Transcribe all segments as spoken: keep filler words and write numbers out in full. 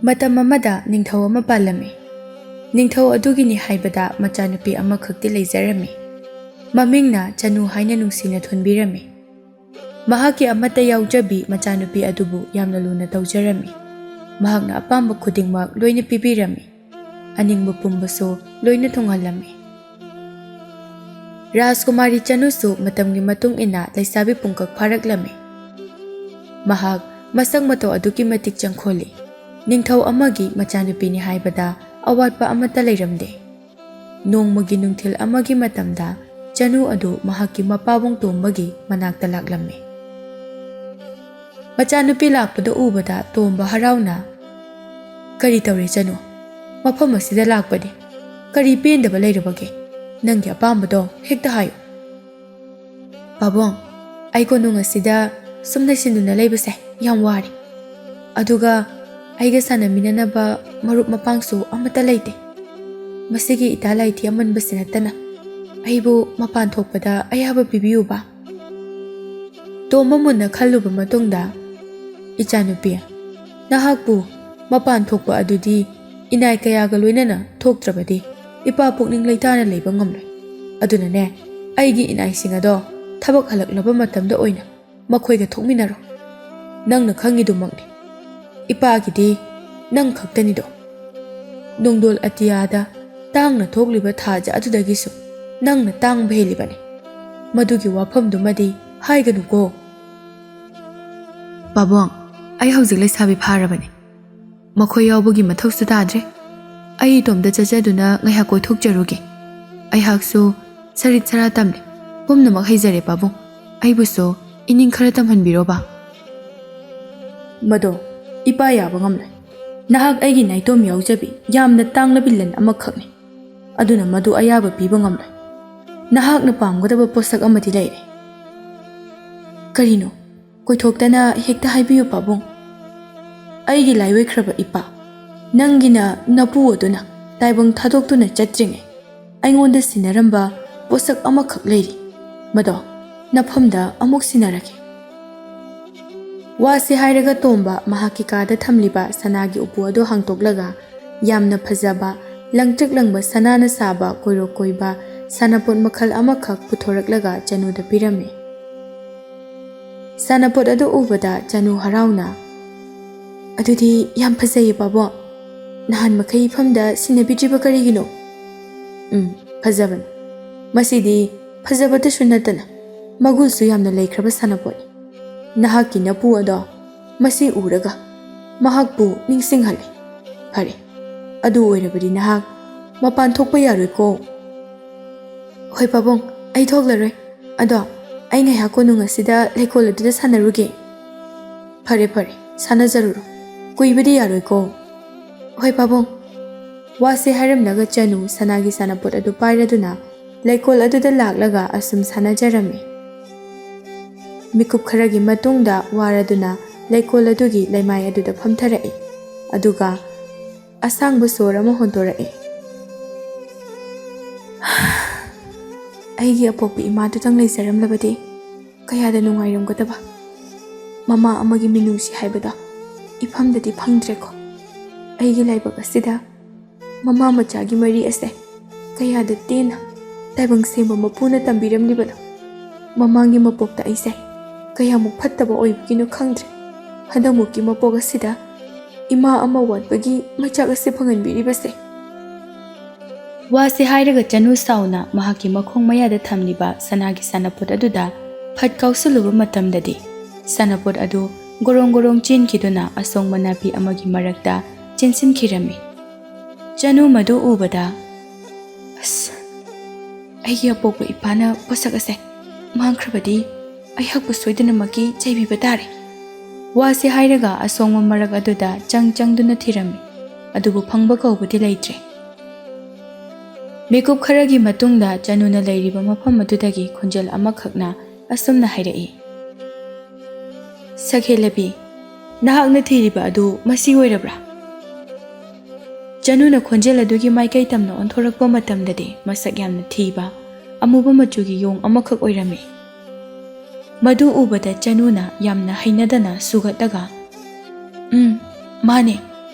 ꯃꯇꯝ ꯑꯃꯗ ꯅꯤꯡꯊꯧ ꯑꯃ ꯄꯥꯜꯂꯝꯃꯤ꯫ ꯅꯤꯡꯊꯧ ꯑꯗꯨꯒꯤꯅꯤ ꯍꯥꯏꯕꯗ ꯃꯆꯥꯅꯨꯄꯤ ꯑꯃꯈꯛꯇꯤ ꯂꯩꯖꯔꯝꯃꯤ꯫ ꯃꯃꯤꯡꯅ ꯆꯅꯨ ꯍꯥꯏꯅ ꯅꯨꯡꯁꯤꯅ ꯊꯣꯟꯕꯤꯔꯝꯃꯤ꯫ ꯃꯍꯥꯛꯀꯤ ꯑꯃꯠꯇ ꯌꯥꯎꯖꯕꯤ ꯃꯆꯥꯅꯨꯄꯤ ꯑꯗꯨꯕꯨ ꯌꯥꯝꯅ ꯂꯨꯅ ꯇꯧꯖꯔꯝꯃꯤ꯫ ꯃꯍꯥꯛꯅ ꯑꯄꯥꯝꯕ ꯈꯨꯗꯤꯡꯃꯛ ꯂꯣꯏꯅ ꯄꯤꯕꯤꯔꯝꯃꯤ꯫ ꯑꯅꯤꯡꯕ ꯄꯨꯝꯕꯁꯨ ꯂꯣꯏꯅ ꯊꯨꯡꯍꯜꯂꯝꯃꯤ꯫ ꯔꯥꯖꯀꯨꯃꯥꯔꯤ ꯆꯅꯨꯁꯨ ꯃꯇꯝꯒꯤ ꯃꯇꯨꯡ ꯏꯟꯅ ꯂꯩꯁꯥꯕꯤ ꯄꯨꯡꯀꯛ ꯐꯥꯔꯛꯂꯝꯃꯤ꯫ ꯃꯍꯥꯛ ꯃꯁꯛ ꯃꯇꯧ ꯑꯗꯨꯛꯀꯤ ꯃꯇꯤꯛ ꯆꯪꯈꯣꯜꯂꯤ꯫ ꯅꯤꯡꯊꯧ ꯑꯃꯒꯤ ꯃꯆꯥꯅꯨꯄꯤꯅꯤ ꯍꯥꯏꯕꯗ ꯑꯋꯥꯠꯄ ꯑꯃꯠꯇ ꯂꯩꯔꯝꯗꯦ꯫ ꯅꯣꯡꯃꯒꯤ ꯅꯨꯡꯊꯤꯜ ꯑꯃꯒꯤ ꯃꯇꯝꯗ ꯆꯅꯨ ꯑꯗꯨ ꯃꯍꯥꯛꯀꯤ ꯃꯄꯥꯕꯨꯡ ꯇꯣꯝꯕꯒꯤ ꯃꯅꯥꯛꯇ ꯂꯥꯛꯂꯝꯃꯤ꯫ ꯃꯆꯥꯅꯨꯄꯤ ꯂꯥꯛꯄꯗꯨ ꯎꯕꯗ ꯇꯣꯝꯕ ꯍꯔꯥꯎꯅ, "ꯀꯔꯤ ꯇꯧꯔꯦ ꯆꯅꯨ? ꯃꯐꯝ ꯑꯁꯤꯗ ꯂꯥꯛꯄꯗꯤ ꯀꯔꯤ ꯄꯦꯟꯗꯕ ꯂꯩꯔꯕꯒꯦ? ꯅꯪꯒꯤ ꯑꯄꯥꯝꯕꯗꯣ ꯍꯦꯛꯇ ꯍꯥꯏꯌꯨ꯫" "ꯄꯥꯕꯨꯡ, ꯑꯩ ꯀꯣꯅꯨꯡ ꯑꯁꯤꯗ ꯁꯨꯝ ꯂꯩꯁꯤꯟꯗꯨꯅ ꯂꯩꯕꯁꯦ ꯌꯥꯝ ꯋꯥꯔꯦ꯫ ꯑꯗꯨꯒ ꯑꯩꯒ ꯁꯥꯟꯅꯃꯤꯟꯅꯅꯕ ꯃꯔꯨꯞ ꯃꯄꯥꯡꯁꯨ ꯑꯃꯠꯇ ꯂꯩꯇꯦ꯫ ꯃꯁꯤꯒꯤ ꯏꯇꯥ ꯂꯥꯏꯊꯤ ꯑꯃꯟꯕꯁꯤ ꯅꯠꯇꯅ ꯑꯩꯕꯨ ꯃꯄꯥꯟ ꯊꯣꯛꯄꯗ ꯑꯌꯥꯕ ꯄꯤꯕꯤꯌꯨꯕ꯫" ꯇꯣꯝꯕ ꯃꯨꯟꯅ ꯈꯜꯂꯨꯕ ꯃꯇꯨꯡꯗ, "ꯏꯆꯥꯅꯨꯄꯤ, ꯅꯍꯥꯛꯄꯨ ꯃꯄꯥꯟ ꯊꯣꯛꯄ ꯑꯗꯨꯗꯤ ꯏꯅꯥꯏ ꯀꯌꯥꯒ ꯂꯣꯏꯅꯅ ꯊꯣꯛꯇ꯭ꯔꯕꯗꯤ ꯏꯄꯥ ꯄꯨꯛꯅꯤꯡ ꯂꯩꯇꯥꯅ ꯂꯩꯕ ꯉꯝꯂꯣꯏ꯫ ꯑꯗꯨꯅꯅꯦ, ꯑꯩꯒꯤ ꯏꯅꯥꯏꯁꯤꯡ ꯑꯗꯣ ꯊꯕꯛ ꯍꯜꯂꯛꯂꯕ ꯃꯇꯝꯗ ꯑꯣꯏꯅ ꯃꯈꯣꯏꯒ ꯊꯣꯛꯃꯤꯟꯅꯔꯣ꯫ ꯅꯪꯅ ꯈꯪꯉꯤꯗꯨꯃꯛꯅꯤ꯫ ꯏꯄꯥꯒꯤꯗꯤ ꯅꯪ ꯈꯛꯇꯅꯤꯗꯣ꯫ ꯅꯣꯡꯗꯣꯜ ꯑꯇꯤꯌꯥꯗ ꯇꯥꯡꯅ ꯊꯣꯛꯂꯤꯕ ꯊꯥꯖ ꯑꯗꯨꯗꯒꯤꯁꯨ ꯅꯪꯅ ꯇꯥꯡꯕ ꯍꯦꯜꯂꯤꯕꯅꯤ꯫ ꯃꯗꯨꯒꯤ ꯋꯥꯐꯝꯗꯨꯃꯗꯤ ꯍꯥꯏꯒꯅꯨꯀꯣ꯫" "ꯄꯥꯕꯨꯡ, ꯑꯩ ꯍꯧꯖꯤꯛ ꯂꯩꯁꯥꯕꯤ ꯐꯥꯔꯕꯅꯤ꯫ ꯃꯈꯣꯏ ꯌꯥꯎꯕꯒꯤ ꯃꯊꯧꯁꯨ ꯇꯥꯗ꯭ꯔꯦ꯫ ꯑꯩ ꯏꯇꯣꯝꯇ ꯆꯠꯆꯗꯨꯅ ꯉꯥꯏꯍꯥꯛ ꯀꯣꯏꯊꯣꯛꯆꯔꯨꯒꯦ꯫ ꯑꯩꯍꯥꯛꯁꯨ ꯁꯔꯤꯠ ꯁꯔꯥ ꯇꯝꯂꯦ꯫ ꯄꯨꯝꯅꯃꯛ ꯍꯩꯖꯔꯦ ꯄꯥꯕꯨꯡ꯫ ꯑꯩꯕꯨꯁꯨ ꯏꯅꯤꯡ ꯈꯔ ꯇꯝꯍꯟꯕꯤꯔꯣꯕ꯫" "ꯃꯗꯣ ꯏꯄꯥ ꯌꯥꯕ ꯉꯝꯂꯣꯏ꯫ ꯅꯍꯥꯛ ꯑꯩꯒꯤ ꯅꯥꯏꯇꯣꯝ ꯌꯥꯎꯖꯕꯤ ꯌꯥꯝꯅ ꯇꯥꯡꯂꯕꯤ ꯂꯟ ꯑꯃꯈꯛꯅꯤ꯫ ꯑꯗꯨꯅ ꯃꯗꯨ ꯑꯌꯥꯕ ꯄꯤꯕ ꯉꯝꯂꯣꯏ꯫ ꯅꯍꯥꯛꯅ ꯄꯥꯝꯒꯗꯕ ꯄꯣꯠꯁꯛ ꯑꯃꯗꯤ ꯂꯩꯔꯦ꯫" "ꯀꯔꯤꯅꯣ? ꯀꯣꯏꯊꯣꯛꯇꯅ ꯍꯦꯛꯇ ꯍꯥꯏꯕꯤꯌꯨ ꯄꯥꯕꯨꯡ꯫" "ꯑꯩꯒꯤ ꯂꯥꯏꯑꯣꯏꯈ꯭ꯔꯕ ꯏꯄꯥ, ꯅꯪꯒꯤꯅ ꯅꯄꯨ ꯑꯗꯨꯅ ꯇꯥꯏꯕꯪ ꯊꯥꯗꯣꯛꯇꯨꯅ ꯆꯠꯇ꯭ꯔꯤꯉꯩ ꯑꯩꯉꯣꯟꯗ ꯁꯤꯟꯅꯔꯝꯕ ꯄꯣꯠꯁꯛ ꯑꯃꯈꯛ ꯂꯩꯔꯤ꯫ ꯃꯗꯣ ꯅꯐꯝꯗ ꯑꯃꯨꯛ ꯁꯤꯟꯅꯔꯒꯦ꯫" ꯋꯥꯁꯤ ꯍꯥꯏꯔꯒ ꯇꯣꯝꯕ ꯃꯍꯥꯛꯀꯤ ꯀꯥꯗ ꯊꯝꯂꯤꯕ ꯁꯅꯥꯒꯤ ꯎꯄꯨ ꯑꯗꯨ ꯍꯥꯡꯗꯣꯛꯂꯒ ꯌꯥꯝꯅ ꯐꯖꯕ, ꯂꯪꯇ꯭ꯔꯤꯛ ꯂꯪꯕ ꯁꯅꯥꯅ ꯁꯥꯕ ꯀꯣꯏꯔꯣꯛ ꯀꯣꯏꯕ ꯁꯥꯟꯅꯄꯣꯠ ꯃꯈꯜ ꯑꯃꯈꯛ ꯄꯨꯊꯣꯔꯛꯂꯒ ꯆꯅꯨꯗ ꯄꯤꯔꯝꯃꯤ꯫ ꯁꯥꯟꯅꯄꯣꯠ ꯑꯗꯨ ꯎꯕꯗ ꯆꯅꯨ ꯍꯔꯥꯎꯅ, "ꯑꯗꯨꯗꯤ ꯌꯥꯝ ꯐꯖꯩꯌꯦ ꯄꯥꯕꯨꯡ꯫ ꯅꯍꯥꯟ ꯃꯈꯩ ꯏꯐꯝꯗ ꯁꯤꯟꯅꯕꯤꯗ꯭ꯔꯤꯕ ꯀꯔꯤꯒꯤꯅꯣ?" "ꯎꯝ, ꯐꯖꯕꯅꯤ꯫ ꯃꯁꯤꯗꯤ ꯐꯖꯕꯇꯁꯨ ꯅꯠꯇꯅ ꯃꯒꯨꯜꯁꯨ ꯌꯥꯝꯅ ꯂꯩꯈ꯭ꯔꯕ ꯁꯥꯟꯅꯄꯣꯠꯅꯤ꯫ ꯅꯍꯥꯛꯀꯤ ꯅꯄꯨ ꯑꯗꯣ ꯃꯁꯤ ꯎꯔꯒ ꯃꯍꯥꯛꯄꯨ ꯅꯤꯡꯁꯤꯡꯍꯜꯂꯦ꯫ ꯐꯔꯦ, ꯑꯗꯨ ꯑꯣꯏꯔꯕꯗꯤ ꯅꯍꯥꯛ ꯃꯄꯥꯟ ꯊꯣꯛꯄ ꯌꯥꯔꯣꯏꯀꯣ?" "ꯍꯣꯏ ꯄꯥꯕꯨꯡ, ꯑꯩ ꯊꯣꯛꯂꯔꯣꯏ꯫ ꯑꯗꯣ ꯑꯩ ꯉꯥꯏꯍꯥꯛ ꯀꯣꯅꯨꯡ ꯑꯁꯤꯗ ꯂꯩꯀꯣꯜ ꯑꯗꯨꯗ ꯁꯥꯟꯅꯔꯨꯒꯦ꯫" "ꯐꯔꯦ ꯐꯔꯦ, ꯁꯥꯟꯅꯖꯔꯨꯔꯣ꯫ ꯀꯨꯏꯕꯗꯤ ꯌꯥꯔꯣꯏꯀꯣ꯫" "ꯍꯣꯏ ꯄꯥꯕꯨꯡ꯫" ꯋꯥꯁꯦ ꯍꯥꯏꯔꯝꯂꯒ ꯆꯅꯨ ꯁꯅꯥꯒꯤ ꯁꯥꯟꯅꯄꯣꯠ ꯑꯗꯨ ꯄꯥꯏꯔꯗꯨꯅ ꯂꯩꯀꯣꯜ ꯑꯗꯨꯗ ꯂꯥꯛꯂꯒ ꯑꯁꯨꯝ ꯁꯥꯟꯅꯖꯔꯝꯃꯤ꯫ ꯃꯤꯀꯨꯞ ꯈꯔꯒꯤ ꯃꯇꯨꯡꯗ ꯋꯥꯔꯗꯨꯅ ꯂꯩꯀꯣꯜ ꯑꯗꯨꯒꯤ ꯂꯩꯃꯥꯏ ꯑꯗꯨꯗ ꯐꯝꯊꯔꯛꯏ꯫ ꯑꯗꯨꯒ ꯑꯁꯥꯡꯕ ꯁꯣꯔ ꯑꯃ ꯍꯣꯟꯗꯣꯔꯛꯏ꯫ "ꯑꯩꯒꯤ ꯑꯄꯣꯛꯄ ꯏꯃꯥꯗꯨꯇꯪ ꯂꯩꯖꯔꯝꯂꯕꯗꯤ ꯀꯌꯥꯗ ꯅꯨꯡꯉꯥꯏꯔꯝꯒꯗꯕ꯫ ꯃꯃꯥ ꯑꯃꯒꯤ ꯃꯤꯅꯨꯡꯁꯤ ꯍꯥꯏꯕꯗꯣ ꯏꯐꯝꯗꯗꯤ ꯐꯪꯗ꯭ꯔꯦꯀꯣ꯫ ꯑꯩꯒꯤ ꯂꯥꯏꯕꯛ ꯑꯁꯤꯗ ꯃꯃꯥ ꯃꯆꯥꯒꯤ ꯃꯔꯤ ꯑꯁꯦ ꯀꯌꯥꯗ ꯇꯦꯟꯅ ꯇꯥꯏꯕꯪ ꯁꯦꯝꯕ ꯃꯄꯨꯅ ꯇꯝꯕꯤꯔꯝꯂꯤꯕꯅꯣ꯫ ꯃꯃꯥꯡꯒꯤ ꯃꯄꯣꯛꯇ ꯑꯩꯁꯦ ꯀꯌꯥꯃꯨꯛ ꯐꯠꯇꯕ ꯑꯣꯏꯕꯒꯤꯅꯣ ꯈꯪꯗ꯭ꯔꯦ꯫ ꯍꯟꯗꯛꯃꯨꯛꯀꯤ ꯃꯄꯣꯛ ꯑꯁꯤꯗ ꯏꯃꯥ ꯑꯃ ꯋꯥꯠꯄꯒꯤ ꯃꯩꯆꯥꯛ ꯑꯁꯤ ꯐꯪꯍꯟꯕꯤꯔꯤꯕꯁꯦ꯫" ꯋꯥꯁꯤ ꯍꯥꯏꯔꯒ ꯆꯅꯨ ꯁꯥꯎꯅ ꯃꯍꯥꯛꯀꯤ ꯃꯈꯣꯡ ꯃꯌꯥꯗ ꯊꯝꯂꯤꯕ ꯁꯅꯥꯒꯤ ꯁꯥꯟꯅꯄꯣꯠ ꯑꯗꯨꯗ ꯐꯠ ꯀꯥꯎꯁꯤꯜꯂꯨꯕ ꯃꯇꯝꯗꯗꯤ, ꯁꯥꯟꯅꯄꯣꯠ ꯑꯗꯨ ꯒꯣꯔꯣꯡ ꯒꯣꯔꯣꯡ ꯆꯦꯟꯈꯤꯗꯨꯅ ꯑꯁꯣꯡꯕ ꯅꯥꯄꯤ ꯑꯃꯒꯤ ꯃꯔꯛꯇ ꯆꯦꯟꯁꯤꯟꯈꯤꯔꯝꯃꯤ꯫ ꯆꯅꯨ ꯃꯗꯨ ꯎꯕꯗ, "ꯑꯁ, ꯑꯩꯒꯤ ꯑꯄꯣꯛꯄ ꯏꯄꯥꯅ ꯄꯣꯠꯁꯛ ꯑꯁꯦ ꯃꯥꯡꯈ꯭ꯔꯕꯗꯤ ꯑꯩꯍꯥꯛꯄꯨ ꯁꯣꯏꯗꯅꯃꯛꯀꯤ ꯆꯩꯕꯤꯕ ꯇꯥꯔꯦ꯫" ꯋꯥꯁꯤ ꯍꯥꯏꯔꯒ ꯑꯁꯣꯡꯕ ꯃꯔꯛ ꯑꯗꯨꯗ ꯆꯪ ꯆꯪꯗꯨꯅ ꯊꯤꯔꯝꯃꯤ, ꯑꯗꯨꯕꯨ ꯐꯪꯕ ꯀꯧꯕꯗꯤ ꯂꯩꯇ꯭ꯔꯦ꯫ ꯃꯤꯀꯨꯞ ꯈꯔꯒꯤ ꯃꯇꯨꯡꯗ ꯆꯅꯨꯅ ꯂꯩꯔꯤꯕ ꯃꯐꯝ ꯑꯗꯨꯗꯒꯤ ꯈꯣꯟꯖꯦꯜ ꯑꯃꯈꯛꯅ ꯑꯁꯨꯝꯅ ꯍꯥꯏꯔꯛꯏ, "ꯁꯛꯍꯦꯜꯂꯕꯤ, ꯅꯍꯥꯛꯅ ꯊꯤꯔꯤꯕ ꯑꯗꯨ ꯃꯁꯤ ꯑꯣꯏꯔꯕ꯭ꯔꯥ?" ꯆꯅꯨꯅ ꯈꯣꯟꯖꯦꯜ ꯑꯗꯨꯒꯤ ꯃꯥꯏꯀꯩ ꯇꯝꯅ ꯑꯣꯟꯊꯣꯔꯛꯄ ꯃꯇꯝꯗꯗꯤ ꯃꯁꯛ ꯌꯥꯝꯅ ꯊꯤꯕ, ꯑꯃꯨꯕ ꯃꯆꯨꯒꯤ ꯌꯣꯡ ꯑꯃꯈꯛ ꯑꯣꯏꯔꯝꯃꯤ꯫ ꯃꯗꯨ ꯎꯕꯗ ꯆꯅꯨꯅ ꯌꯥꯝꯅ ꯍꯩꯅꯗꯅ ꯁꯨꯒꯠꯂꯒ, "ꯎꯝ, ꯃꯥꯅꯦ,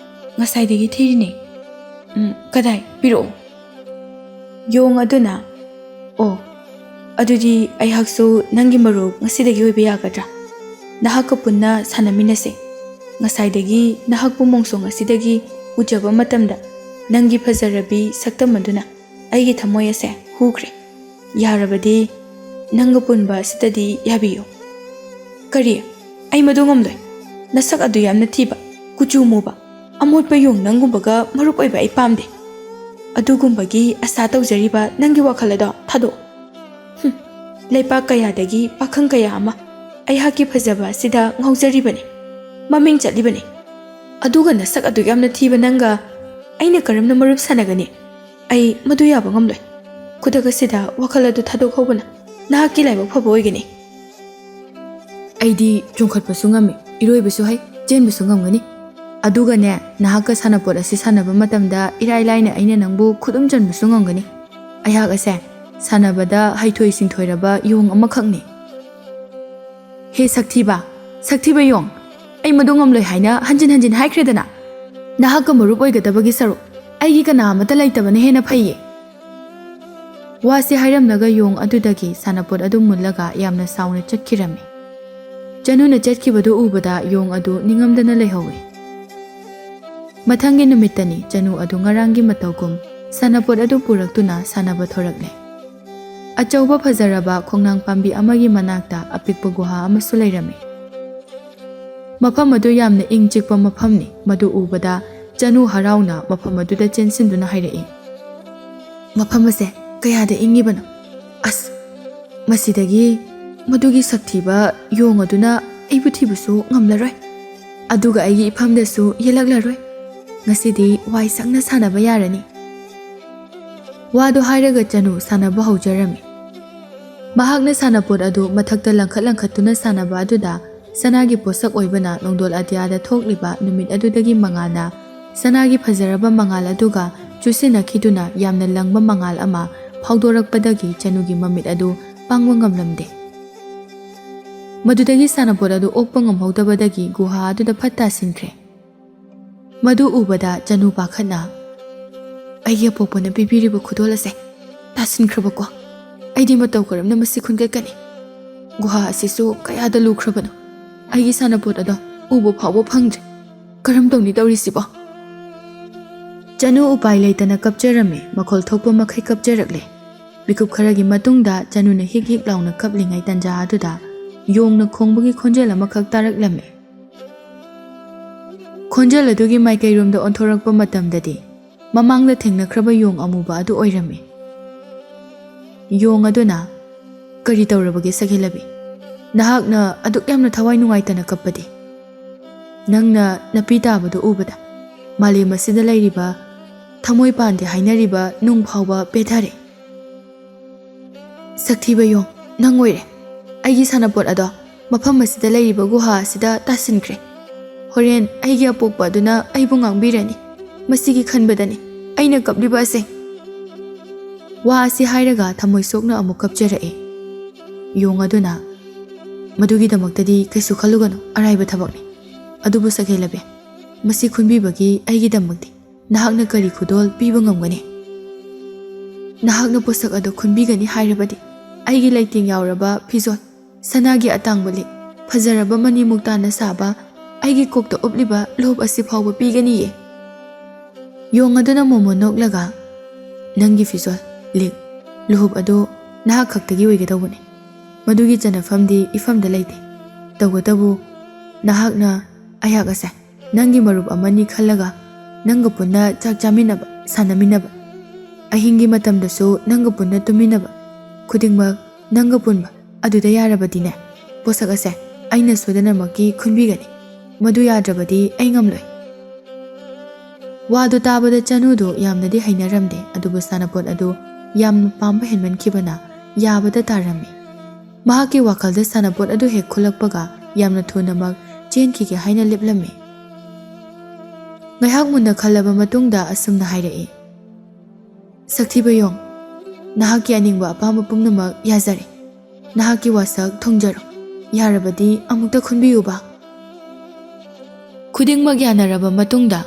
ꯉꯁꯥꯏꯗꯒꯤ ꯊꯤꯔꯤꯅꯦ꯫ ꯎꯝ, ꯀꯗꯥꯏ? ꯄꯤꯔꯛꯑꯣ꯫" ꯌꯣꯡ ꯑꯗꯨꯅ, "ꯑꯣ, ꯑꯗꯨꯗꯤ ꯑꯩꯍꯥꯛꯁꯨ ꯅꯪꯒꯤ ꯃꯔꯨꯞ ꯉꯁꯤꯗꯒꯤ ꯑꯣꯏꯕ ꯌꯥꯒꯗ꯭ꯔꯥ? ꯅꯍꯥꯛꯀ ꯄꯨꯟꯅ ꯁꯥꯟꯅꯃꯤꯟꯅꯁꯦ꯫ ꯉꯁꯥꯏꯗꯒꯤ ꯅꯍꯥꯛꯄꯨ ꯃꯣꯡꯁꯣꯡ ꯑꯁꯤꯗꯒꯤ ꯎꯖꯕ ꯃꯇꯝꯗ ꯅꯪꯒꯤ ꯐꯖꯔꯕꯤ ꯁꯛꯇꯝ ꯑꯗꯨꯅ ꯑꯩꯒꯤ ꯊꯃꯣꯏ ꯑꯁꯦ ꯍꯨꯈ꯭ꯔꯦ꯫ ꯌꯥꯔꯕꯗꯤ ꯅꯪꯒ ꯄꯨꯟꯕ ꯑꯁꯤꯗꯗꯤ ꯌꯥꯕꯤꯌꯨ꯫" "ꯀꯔꯤ? ꯑꯩ ꯃꯗꯨ ꯉꯝꯂꯣꯏ꯫ ꯅꯁꯛ ꯑꯗꯨ ꯌꯥꯝꯅ ꯊꯤꯕ, ꯀꯨꯆꯨ ꯃꯨꯕ, ꯑꯃꯣꯠꯄ ꯌꯣꯡ ꯅꯪꯒꯨꯝꯕꯒ ꯃꯔꯨꯞ ꯑꯣꯏꯕ ꯑꯩ ꯄꯥꯝꯗꯦ꯫ ꯑꯗꯨꯒꯨꯝꯕꯒꯤ ꯑꯁꯥ ꯇꯧꯖꯔꯤꯕ ꯅꯪꯒꯤ ꯋꯥꯈꯜ ꯑꯗꯣ ꯊꯥꯗꯣꯛꯑꯣ꯫ ꯍꯨꯝ, ꯂꯩꯄꯥꯛ ꯀꯌꯥꯗꯒꯤ ꯄꯥꯈꯪ ꯀꯌꯥ ꯑꯃ ꯑꯩꯍꯥꯛꯀꯤ ꯐꯖꯕ ꯑꯁꯤꯗ ꯉꯥꯎꯖꯔꯤꯕꯅꯤ, ꯃꯃꯤꯡ ꯆꯠꯂꯤꯕꯅꯤ꯫ ꯑꯗꯨꯒ ꯅꯁꯛ ꯑꯗꯨ ꯌꯥꯝꯅ ꯊꯤꯕ ꯅꯪꯒ ꯑꯩꯅ ꯀꯔꯝꯅ ꯃꯔꯨꯞ ꯁꯥꯟꯅꯒꯅꯤ? ꯑꯩ ꯃꯗꯨ ꯌꯥꯕ ꯉꯝꯂꯣꯏ꯫ ꯈꯨꯗꯛ ꯑꯁꯤꯗ ꯋꯥꯈꯜ ꯑꯗꯨ ꯊꯥꯗꯣꯛꯍꯧꯕꯅ ꯅꯍꯥꯛꯀꯤ ꯂꯥꯏꯕꯛ ꯐꯕ ꯑꯣꯏꯒꯅꯤ꯫" "ꯑꯩꯗꯤ ꯆꯣꯡꯈꯠꯄꯁꯨ ꯉꯝꯃꯤ, ꯏꯔꯣꯏꯕꯁꯨ ꯍꯩ, ꯆꯦꯟꯕꯁꯨ ꯉꯝꯒꯅꯤ꯫ ꯑꯗꯨꯒꯅꯦ, ꯅꯍꯥꯛꯀ ꯁꯥꯟꯅꯄꯣꯠ ꯑꯁꯤ ꯁꯥꯟꯅꯕ ꯃꯇꯝꯗ ꯏꯔꯥꯏ ꯂꯥꯏꯅ ꯑꯩꯅ ꯅꯪꯕꯨ ꯈꯨꯗꯨꯝ ꯆꯟꯕꯁꯨ ꯉꯝꯒꯅꯤ꯫ ꯑꯩꯍꯥꯛ ꯑꯁꯦ ꯁꯥꯟꯅꯕꯗ ꯍꯩꯊꯣꯏ ꯁꯤꯡꯊꯣꯏꯔꯕ ꯌꯣꯡ ꯑꯃꯈꯛꯅꯤ꯫" "ꯍꯦ ꯁꯛꯊꯤꯕ, ꯁꯛꯊꯤꯕ ꯌꯣꯡ, ꯑꯩ ꯃꯗꯨ ꯉꯝꯂꯣꯏ ꯍꯥꯏꯅ ꯍꯟꯖꯤꯟ ꯍꯟꯖꯤꯟ ꯍꯥꯏꯈ꯭ꯔꯦꯗꯅ꯫ ꯅꯍꯥꯛꯀ ꯃꯔꯨꯞ ꯑꯣꯏꯒꯗꯕꯒꯤ ꯁꯔꯨꯛ ꯑꯩꯒꯤ ꯀꯅꯥ ꯑꯃꯠꯇ ꯂꯩꯇꯕꯅ ꯍꯦꯟꯅ ꯐꯩꯌꯦ꯫" ꯋꯥꯁꯤ ꯍꯥꯏꯔꯝꯂꯒ ꯌꯣꯡ ꯑꯗꯨꯗꯒꯤ ꯁꯥꯟꯅꯄꯣꯠ ꯑꯗꯨ ꯃꯨꯜꯂꯒ ꯌꯥꯝꯅ ꯁꯥꯎꯅ ꯆꯠꯈꯤꯔꯝꯃꯤ꯫ ꯆꯅꯨꯅ ꯆꯠꯈꯤꯕꯗꯨ ꯎꯕꯗ ꯌꯣꯡ ꯑꯗꯨ ꯅꯤꯡꯉꯝꯗꯅ ꯂꯩꯍꯧꯏ꯫ ꯃꯊꯪꯒꯤ ꯅꯨꯃꯤꯠꯇꯅꯤ ꯆꯅꯨ ꯑꯗꯨ ꯉꯔꯥꯡꯒꯤ ꯃꯇꯧꯒꯨꯝ ꯁꯥꯟꯅꯄꯣꯠ ꯑꯗꯨ ꯄꯨꯔꯛꯇꯨꯅ ꯁꯥꯟꯅꯕ ꯊꯣꯔꯛꯂꯦ꯫ ꯑꯆꯧꯕ ꯐꯖꯔꯕ ꯈꯣꯡꯅꯥꯡ ꯄꯥꯝꯕꯤ ꯑꯃꯒꯤ ꯃꯅꯥꯛꯇ ꯑꯄꯤꯛꯄ ꯒꯨꯍꯥ ꯑꯃꯁꯨ ꯂꯩꯔꯝꯃꯤ꯫ ꯃꯐꯝ ꯑꯗꯨ ꯌꯥꯝꯅ ꯏꯪ ꯆꯤꯛꯄ ꯃꯐꯝꯅꯤ꯫ ꯃꯗꯨ ꯎꯕꯗ ꯆꯅꯨ ꯍꯔꯥꯎꯅ ꯃꯐꯝ ꯑꯗꯨꯗ ꯆꯦꯟꯁꯤꯟꯗꯨꯅ ꯍꯥꯏꯔꯛꯏ, "ꯃꯐꯝ ꯑꯁꯦ ꯀꯌꯥꯗ ꯏꯪꯉꯤꯕꯅꯣ! ꯑꯁ, ꯃꯁꯤꯗꯒꯤ ꯃꯗꯨꯒꯤ ꯁꯛꯊꯤꯕ ꯌꯣꯡ ꯑꯗꯨꯅ ꯑꯩꯕꯨ ꯊꯤꯕꯁꯨ ꯉꯝꯂꯔꯣꯏ꯫ ꯑꯗꯨꯒ ꯑꯩꯒꯤ ꯏꯐꯝꯗꯁꯨ ꯌꯦꯜꯂꯛꯂꯔꯣꯏ꯫ ꯉꯁꯤꯗꯤ ꯋꯥꯏ ꯁꯪꯅ ꯁꯥꯟꯅꯕ ꯌꯥꯔꯅꯤ꯫" ꯋꯥꯗꯨ ꯍꯥꯏꯔꯒ ꯆꯅꯨ ꯁꯥꯟꯅꯕ ꯍꯧꯖꯔꯝꯃꯤ꯫ ꯃꯍꯥꯛꯅ ꯁꯥꯟꯅꯄꯣꯠ ꯑꯗꯨ ꯃꯊꯛꯇ ꯂꯪꯈꯠ ꯂꯪꯈꯠꯇꯨꯅ ꯁꯥꯟꯅꯕ ꯑꯗꯨꯗ ꯁꯅꯥꯒꯤ ꯄꯣꯠꯁꯛ ꯑꯣꯏꯕꯅ ꯅꯣꯡꯗꯣꯜ ꯑꯇꯤꯌꯥꯗ ꯊꯣꯛꯂꯤꯕ ꯅꯨꯃꯤꯠ ꯑꯗꯨꯗꯒꯤ ꯃꯉꯥꯜꯅ ꯁꯅꯥꯒꯤ ꯐꯖꯔꯕ ꯃꯉꯥꯜ ꯑꯗꯨꯒ ꯆꯨꯁꯤꯟꯅꯈꯤꯗꯨꯅ ꯌꯥꯝꯅ ꯂꯪꯕ ꯃꯉꯥꯜ ꯑꯃ ꯐꯥꯎꯗꯣꯔꯛꯄꯗꯒꯤ ꯆꯅꯨꯒꯤ ꯃꯃꯤꯠ ꯑꯗꯨ ꯄꯥꯡꯕ ꯉꯝꯂꯝꯗꯦ꯫ ꯃꯗꯨꯗꯒꯤ ꯁꯥꯟꯅꯄꯣꯠ ꯑꯗꯨ ꯑꯣꯛꯄ ꯉꯝꯍꯧꯗꯕꯗꯒꯤ ꯒꯨꯍꯥ ꯑꯗꯨꯗ ꯐꯠ ꯇꯥꯁꯤꯟꯈ꯭ꯔꯦ꯫ ꯃꯗꯨ ꯎꯕꯗ ꯆꯅꯨ ꯄꯥꯈꯠꯅ, "ꯑꯩꯒꯤ ꯑꯄꯣꯛꯄꯅ ꯄꯤꯕꯤꯔꯤꯕ ꯈꯨꯗꯣꯜ ꯑꯁꯦ ꯇꯥꯁꯤꯟꯈ꯭ꯔꯕꯀꯣ꯫ ꯑꯩꯗꯤ ꯃꯇꯧ ꯀꯔꯝꯅ ꯃꯁꯤ ꯈꯨꯟꯒꯠꯀꯅꯤ? ꯒꯨꯍꯥ ꯑꯁꯤꯁꯨ ꯀꯌꯥꯗ ꯂꯨꯈ꯭ꯔꯕꯅꯣ꯫ ꯑꯩꯒꯤ ꯁꯥꯟꯅꯄꯣꯠ ꯑꯗꯣ ꯎꯕ ꯐꯥꯎꯕ ꯐꯪꯗ꯭ꯔꯦ꯫ ꯀꯔꯝ ꯇꯧꯅꯤ ꯇꯧꯔꯤꯁꯤꯕꯣ?" ꯆꯅꯨ ꯎꯄꯥꯏ ꯂꯩꯇꯅ ꯀꯞꯆꯔꯝꯃꯤ꯫ ꯃꯈꯣꯜ ꯊꯣꯛꯄ ꯃꯈꯩ ꯀꯞꯆꯔꯛꯂꯦ꯫ ꯃꯤꯀꯨꯞ ꯈꯔꯒꯤ ꯃꯇꯨꯡꯗ ꯆꯅꯨꯅ ꯍꯤꯛ ꯍꯤꯛ ꯂꯥꯎꯅ ꯀꯞꯂꯤꯉꯩ ꯇꯟꯖꯥ ꯑꯗꯨꯗ ꯌꯣꯡꯅ ꯈꯣꯡꯕꯒꯤ ꯈꯣꯟꯖꯦꯜ ꯑꯃꯈꯛ ꯇꯥꯔꯛꯂꯝꯃꯤ꯫ ꯈꯣꯟꯖꯦꯜ ꯑꯗꯨꯒꯤ ꯃꯥꯏꯀꯩꯔꯣꯝꯗ ꯑꯣꯟꯊꯣꯔꯛꯄ ꯃꯇꯝꯗꯗꯤ ꯃꯃꯥꯡꯗ ꯊꯦꯡꯅꯈ꯭ꯔꯕ ꯌꯣꯡ ꯑꯃꯨꯕ ꯑꯗꯨ ꯑꯣꯏꯔꯝꯃꯤ꯫ ꯌꯣꯡ ꯑꯗꯨꯅ, "ꯀꯔꯤ ꯇꯧꯔꯕꯒꯦ ꯁꯛꯍꯦꯜꯂꯕꯤ? ꯅꯍꯥꯛꯅ ꯑꯗꯨꯛ ꯌꯥꯝꯅ ꯊꯋꯥꯏ ꯅꯨꯡꯉꯥꯏꯇꯅ ꯀꯞꯄꯗꯤ? ꯅꯪꯅ ꯅꯥꯄꯤ ꯇꯥꯕꯗꯨ ꯎꯕꯗ ꯃꯥꯂꯦꯝ ꯑꯁꯤꯗ ꯂꯩꯔꯤꯕ ꯊꯃꯣꯏ ꯄꯥꯟꯗꯦ ꯍꯥꯏꯅꯔꯤꯕ ꯅꯨꯡ ꯐꯥꯎꯕ ꯄꯦꯊꯔꯦ꯫ ꯁꯛꯊꯤꯕ ꯌꯣꯡ, ꯅꯪ ꯑꯣꯏꯔꯦ꯫ ꯑꯩꯒꯤ ꯁꯥꯟꯅꯄꯣꯠ ꯑꯗꯣ ꯃꯐꯝ ꯑꯁꯤꯗ ꯂꯩꯔꯤꯕ ꯒꯨꯍꯥ ꯑꯁꯤꯗ ꯇꯥꯁꯤꯟꯈ꯭ꯔꯦ꯫ ꯍꯣꯔꯦꯟ ꯑꯩꯒꯤ ꯑꯄꯣꯛꯄ ꯑꯗꯨꯅ ꯑꯩꯕꯨ ꯉꯥꯡꯕꯤꯔꯅꯤ꯫ ꯃꯁꯤꯒꯤ ꯈꯟꯕꯗꯅꯤ ꯑꯩꯅ ꯀꯞꯂꯤꯕ ꯑꯁꯦ꯫" ꯋꯥ ꯑꯁꯤ ꯍꯥꯏꯔꯒ ꯊꯃꯣꯏ ꯁꯣꯛꯅ ꯑꯃꯨꯛ ꯀꯞꯆꯔꯛꯏ꯫ ꯌꯣꯡ ꯑꯗꯨꯅ, "ꯃꯗꯨꯒꯤꯗꯃꯛꯇꯗꯤ ꯀꯩꯁꯨ ꯈꯜꯂꯨꯒꯅꯨ, ꯑꯔꯥꯏꯕ ꯊꯕꯛꯅꯤ꯫ ꯑꯗꯨꯕꯨ ꯁꯛꯍꯦꯜꯂꯕꯤ, ꯃꯁꯤ ꯈꯨꯟꯕꯤꯕꯒꯤ ꯑꯩꯒꯤꯗꯃꯛꯇꯤ ꯅꯍꯥꯛꯅ ꯀꯔꯤ ꯈꯨꯗꯣꯜ ꯄꯤꯕ ꯉꯝꯒꯅꯤ? ꯅꯍꯥꯛꯅ ꯄꯣꯠꯁꯛ ꯑꯗꯨ ꯈꯨꯟꯕꯤꯒꯅꯤ ꯍꯥꯏꯔꯕꯗꯤ ꯑꯩꯒꯤ ꯂꯩꯇꯦꯡ ꯌꯥꯎꯔꯕ ꯐꯤꯖꯣꯜ, ꯁꯅꯥꯒꯤ ꯑꯇꯥꯡꯕ ꯂꯤꯛ, ꯐꯖꯔꯕ ꯃꯅꯤ ꯃꯨꯛꯇꯥꯅ ꯁꯥꯕ ꯑꯩꯒꯤ ꯀꯣꯛꯇ ꯎꯞꯂꯤꯕ ꯂꯨꯍꯨꯞ ꯑꯁꯤ ꯐꯥꯎꯕ ꯄꯤꯒꯅꯤꯌꯦ꯫" ꯌꯣꯡ ꯑꯗꯨꯅ ꯃꯣꯃꯣꯟ ꯅꯣꯛꯂꯒ, "ꯅꯪꯒꯤ ꯐꯤꯖꯣꯜ, ꯂꯤꯛ, ꯂꯨꯍꯨꯞ ꯑꯗꯨ ꯅꯍꯥꯛ ꯈꯛꯇꯒꯤ ꯑꯣꯏꯒꯗꯧꯕꯅꯤ꯫ ꯃꯗꯨꯒꯤ ꯆꯟꯅꯐꯝꯗꯤ ꯏꯐꯝꯗ ꯂꯩꯇꯦ꯫ ꯇꯧꯕꯇꯕꯨ ꯅꯍꯥꯛꯅ ꯑꯩꯍꯥꯛ ꯑꯁꯦ ꯅꯪꯒꯤ ꯃꯔꯨꯞ ꯑꯃꯅꯤ ꯈꯜꯂꯒ ꯅꯪꯒ ꯄꯨꯟꯅ ꯆꯥꯛ ꯆꯥꯃꯤꯟꯅꯕ, ꯁꯥꯟꯅꯃꯤꯟꯅꯕ, ꯑꯍꯤꯡꯒꯤ ꯃꯇꯝꯗꯁꯨ ꯅꯪꯒ ꯄꯨꯟꯅ ꯇꯨꯝꯃꯤꯟꯅꯕ, ꯈꯨꯗꯤꯡꯃꯛ ꯅꯪꯒ ꯄꯨꯟꯕ ꯑꯗꯨꯗ ꯌꯥꯔꯕꯗꯤꯅꯦ, ꯄꯣꯠꯁꯛ ꯑꯁꯦ ꯑꯩꯅ ꯁꯣꯏꯗꯅꯃꯛꯀꯤ ꯈꯨꯟꯕꯤꯒꯅꯤ꯫ ꯃꯗꯨ ꯌꯥꯗ꯭ꯔꯕꯗꯤ ꯑꯩ ꯉꯝꯂꯣꯏ꯫" ꯋꯥꯗꯨ ꯇꯥꯕꯗ ꯆꯅꯨꯗꯨ ꯌꯥꯝꯅꯗꯤ ꯍꯩꯅꯔꯝꯗꯦ, ꯑꯗꯨꯕꯨ ꯁꯥꯟꯅꯄꯣꯠ ꯑꯗꯨ ꯌꯥꯝꯅ ꯄꯥꯝꯕ ꯍꯦꯟꯃꯟꯈꯤꯕꯅ ꯌꯥꯕꯗ ꯇꯥꯔꯝꯃꯤ꯫ ꯃꯍꯥꯛꯀꯤ ꯋꯥꯈꯜꯗ ꯁꯥꯟꯅꯄꯣꯠ ꯑꯗꯨ ꯍꯦꯛ ꯈꯨꯜꯂꯛꯄꯒ ꯌꯥꯝꯅ ꯊꯨꯅꯃꯛ ꯆꯦꯟꯈꯤꯒꯦ ꯍꯥꯏꯅ ꯂꯦꯞꯂꯝꯃꯤ꯫ ꯉꯥꯏꯍꯥꯛ ꯃꯨꯟꯅ ꯈꯜꯂꯕ ꯃꯇꯨꯡꯗ ꯑꯁꯨꯝꯅ ꯍꯥꯏꯔꯛꯏ, "ꯁꯛꯊꯤꯕ ꯌꯣꯡ, ꯅꯍꯥꯛꯀꯤ ꯑꯅꯤꯡꯕ ꯑꯄꯥꯝꯕ ꯄꯨꯝꯅꯃꯛ ꯌꯥꯖꯔꯦ꯫ ꯅꯍꯥꯛꯀꯤ ꯋꯥꯁꯛ ꯊꯨꯡꯖꯔꯣ꯫" ꯌꯥꯔꯕꯗꯤ ꯑꯃꯨꯛꯇ ꯈꯨꯟꯕꯤꯌꯨꯕ꯫ ꯈꯨꯗꯤꯡꯃꯛ ꯌꯥꯅꯔꯕ ꯃꯇꯨꯡꯗ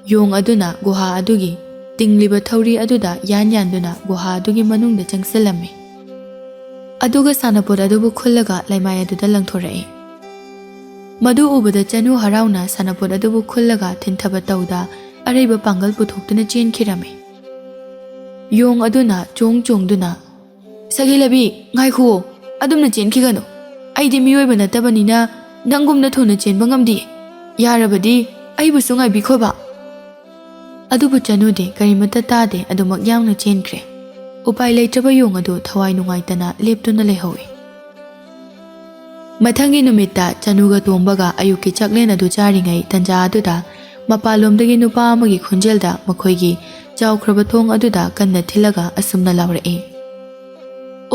ꯌꯣꯡ ꯑꯗꯨꯅ ꯒꯨꯍꯥ ꯑꯗꯨꯒꯤ ꯇꯤꯡꯂꯤꯕ ꯊꯧꯔꯤ ꯑꯗꯨꯗ ꯌꯥꯟ ꯌꯥꯟꯗꯨꯅ ꯒꯨꯍꯥ ꯑꯗꯨꯒꯤ ꯃꯅꯨꯡꯗ ꯆꯪꯁꯤꯜꯂꯝꯃꯤ꯫ ꯑꯗꯨꯒ ꯁꯥꯟꯅꯄꯣꯠ ꯑꯗꯨꯕꯨ ꯈꯨꯜꯂꯒ ꯂꯩꯃꯥꯏ ꯑꯗꯨꯗ ꯂꯪꯊꯣꯔꯛꯏ꯫ ꯃꯗꯨ ꯎꯕꯗ ꯆꯅꯨ ꯍꯔꯥꯎꯅ ꯁꯥꯟꯅꯄꯣꯠ ꯑꯗꯨꯕꯨ ꯈꯨꯜꯂꯒ ꯊꯤꯟꯊꯕ ꯇꯧꯗ ꯑꯔꯩꯕ ꯄꯥꯡꯒꯜ ꯄꯨꯊꯣꯛꯇꯨꯅ ꯆꯦꯟꯈꯤꯔꯝꯃꯤ꯫ ꯌꯣꯡ ꯑꯗꯨꯅ ꯆꯣꯡ ꯆꯣꯡꯗꯨꯅ, "ꯁꯒꯦꯂꯕꯤ, ꯉꯥꯏꯈꯨꯑꯣ, ꯑꯗꯨꯝꯅ ꯆꯦꯟꯈꯤꯒꯅꯨ꯫ ꯑꯩꯗꯤ ꯃꯤꯑꯣꯏꯕ ꯅꯠꯇꯕꯅꯤꯅ ꯅꯪꯒꯨꯝꯅ ꯊꯨꯅ ꯆꯦꯟꯕ ꯉꯝꯗꯦ꯫ ꯌꯥꯔꯕꯗꯤ ꯑꯩꯕꯨꯁꯨ ꯉꯥꯏꯕꯤꯈꯣꯕ꯫" ꯑꯗꯨꯕꯨ ꯆꯅꯨꯗꯤ ꯀꯔꯤꯃꯠꯇ ꯇꯥꯗꯦ, ꯑꯗꯨꯃꯛ ꯌꯥꯡꯅ ꯆꯦꯟꯈ꯭ꯔꯦ꯫ ꯎꯄꯥꯏ ꯂꯩꯇ꯭ꯔꯕ ꯌꯣꯡ ꯑꯗꯨ ꯊꯋꯥꯏ ꯅꯨꯡꯉꯥꯏꯇꯅ ꯂꯦꯞꯇꯨꯅ ꯂꯩꯍꯧꯏ꯫ ꯃꯊꯪꯒꯤ ꯅꯨꯃꯤꯠꯇ ꯆꯅꯨꯒ ꯇꯣꯝꯕꯒ ꯑꯌꯨꯛꯀꯤ ꯆꯥꯛꯂꯦꯟ ꯑꯗꯨ ꯆꯥꯔꯤꯉꯩ ꯇꯟꯖꯥ ꯑꯗꯨꯗ ꯃꯄꯥꯟꯂꯣꯝꯗꯒꯤ ꯅꯨꯄꯥ ꯑꯃꯒꯤ ꯈꯣꯟꯖꯦꯜꯗ ꯃꯈꯣꯏꯒꯤ ꯆꯥꯎꯈ꯭ꯔꯕ ꯊꯣꯡ ꯑꯗꯨꯗ ꯀꯟꯅ ꯊꯤꯜꯂꯒ ꯑꯁꯨꯝꯅ ꯂꯥꯎꯔꯛꯏ,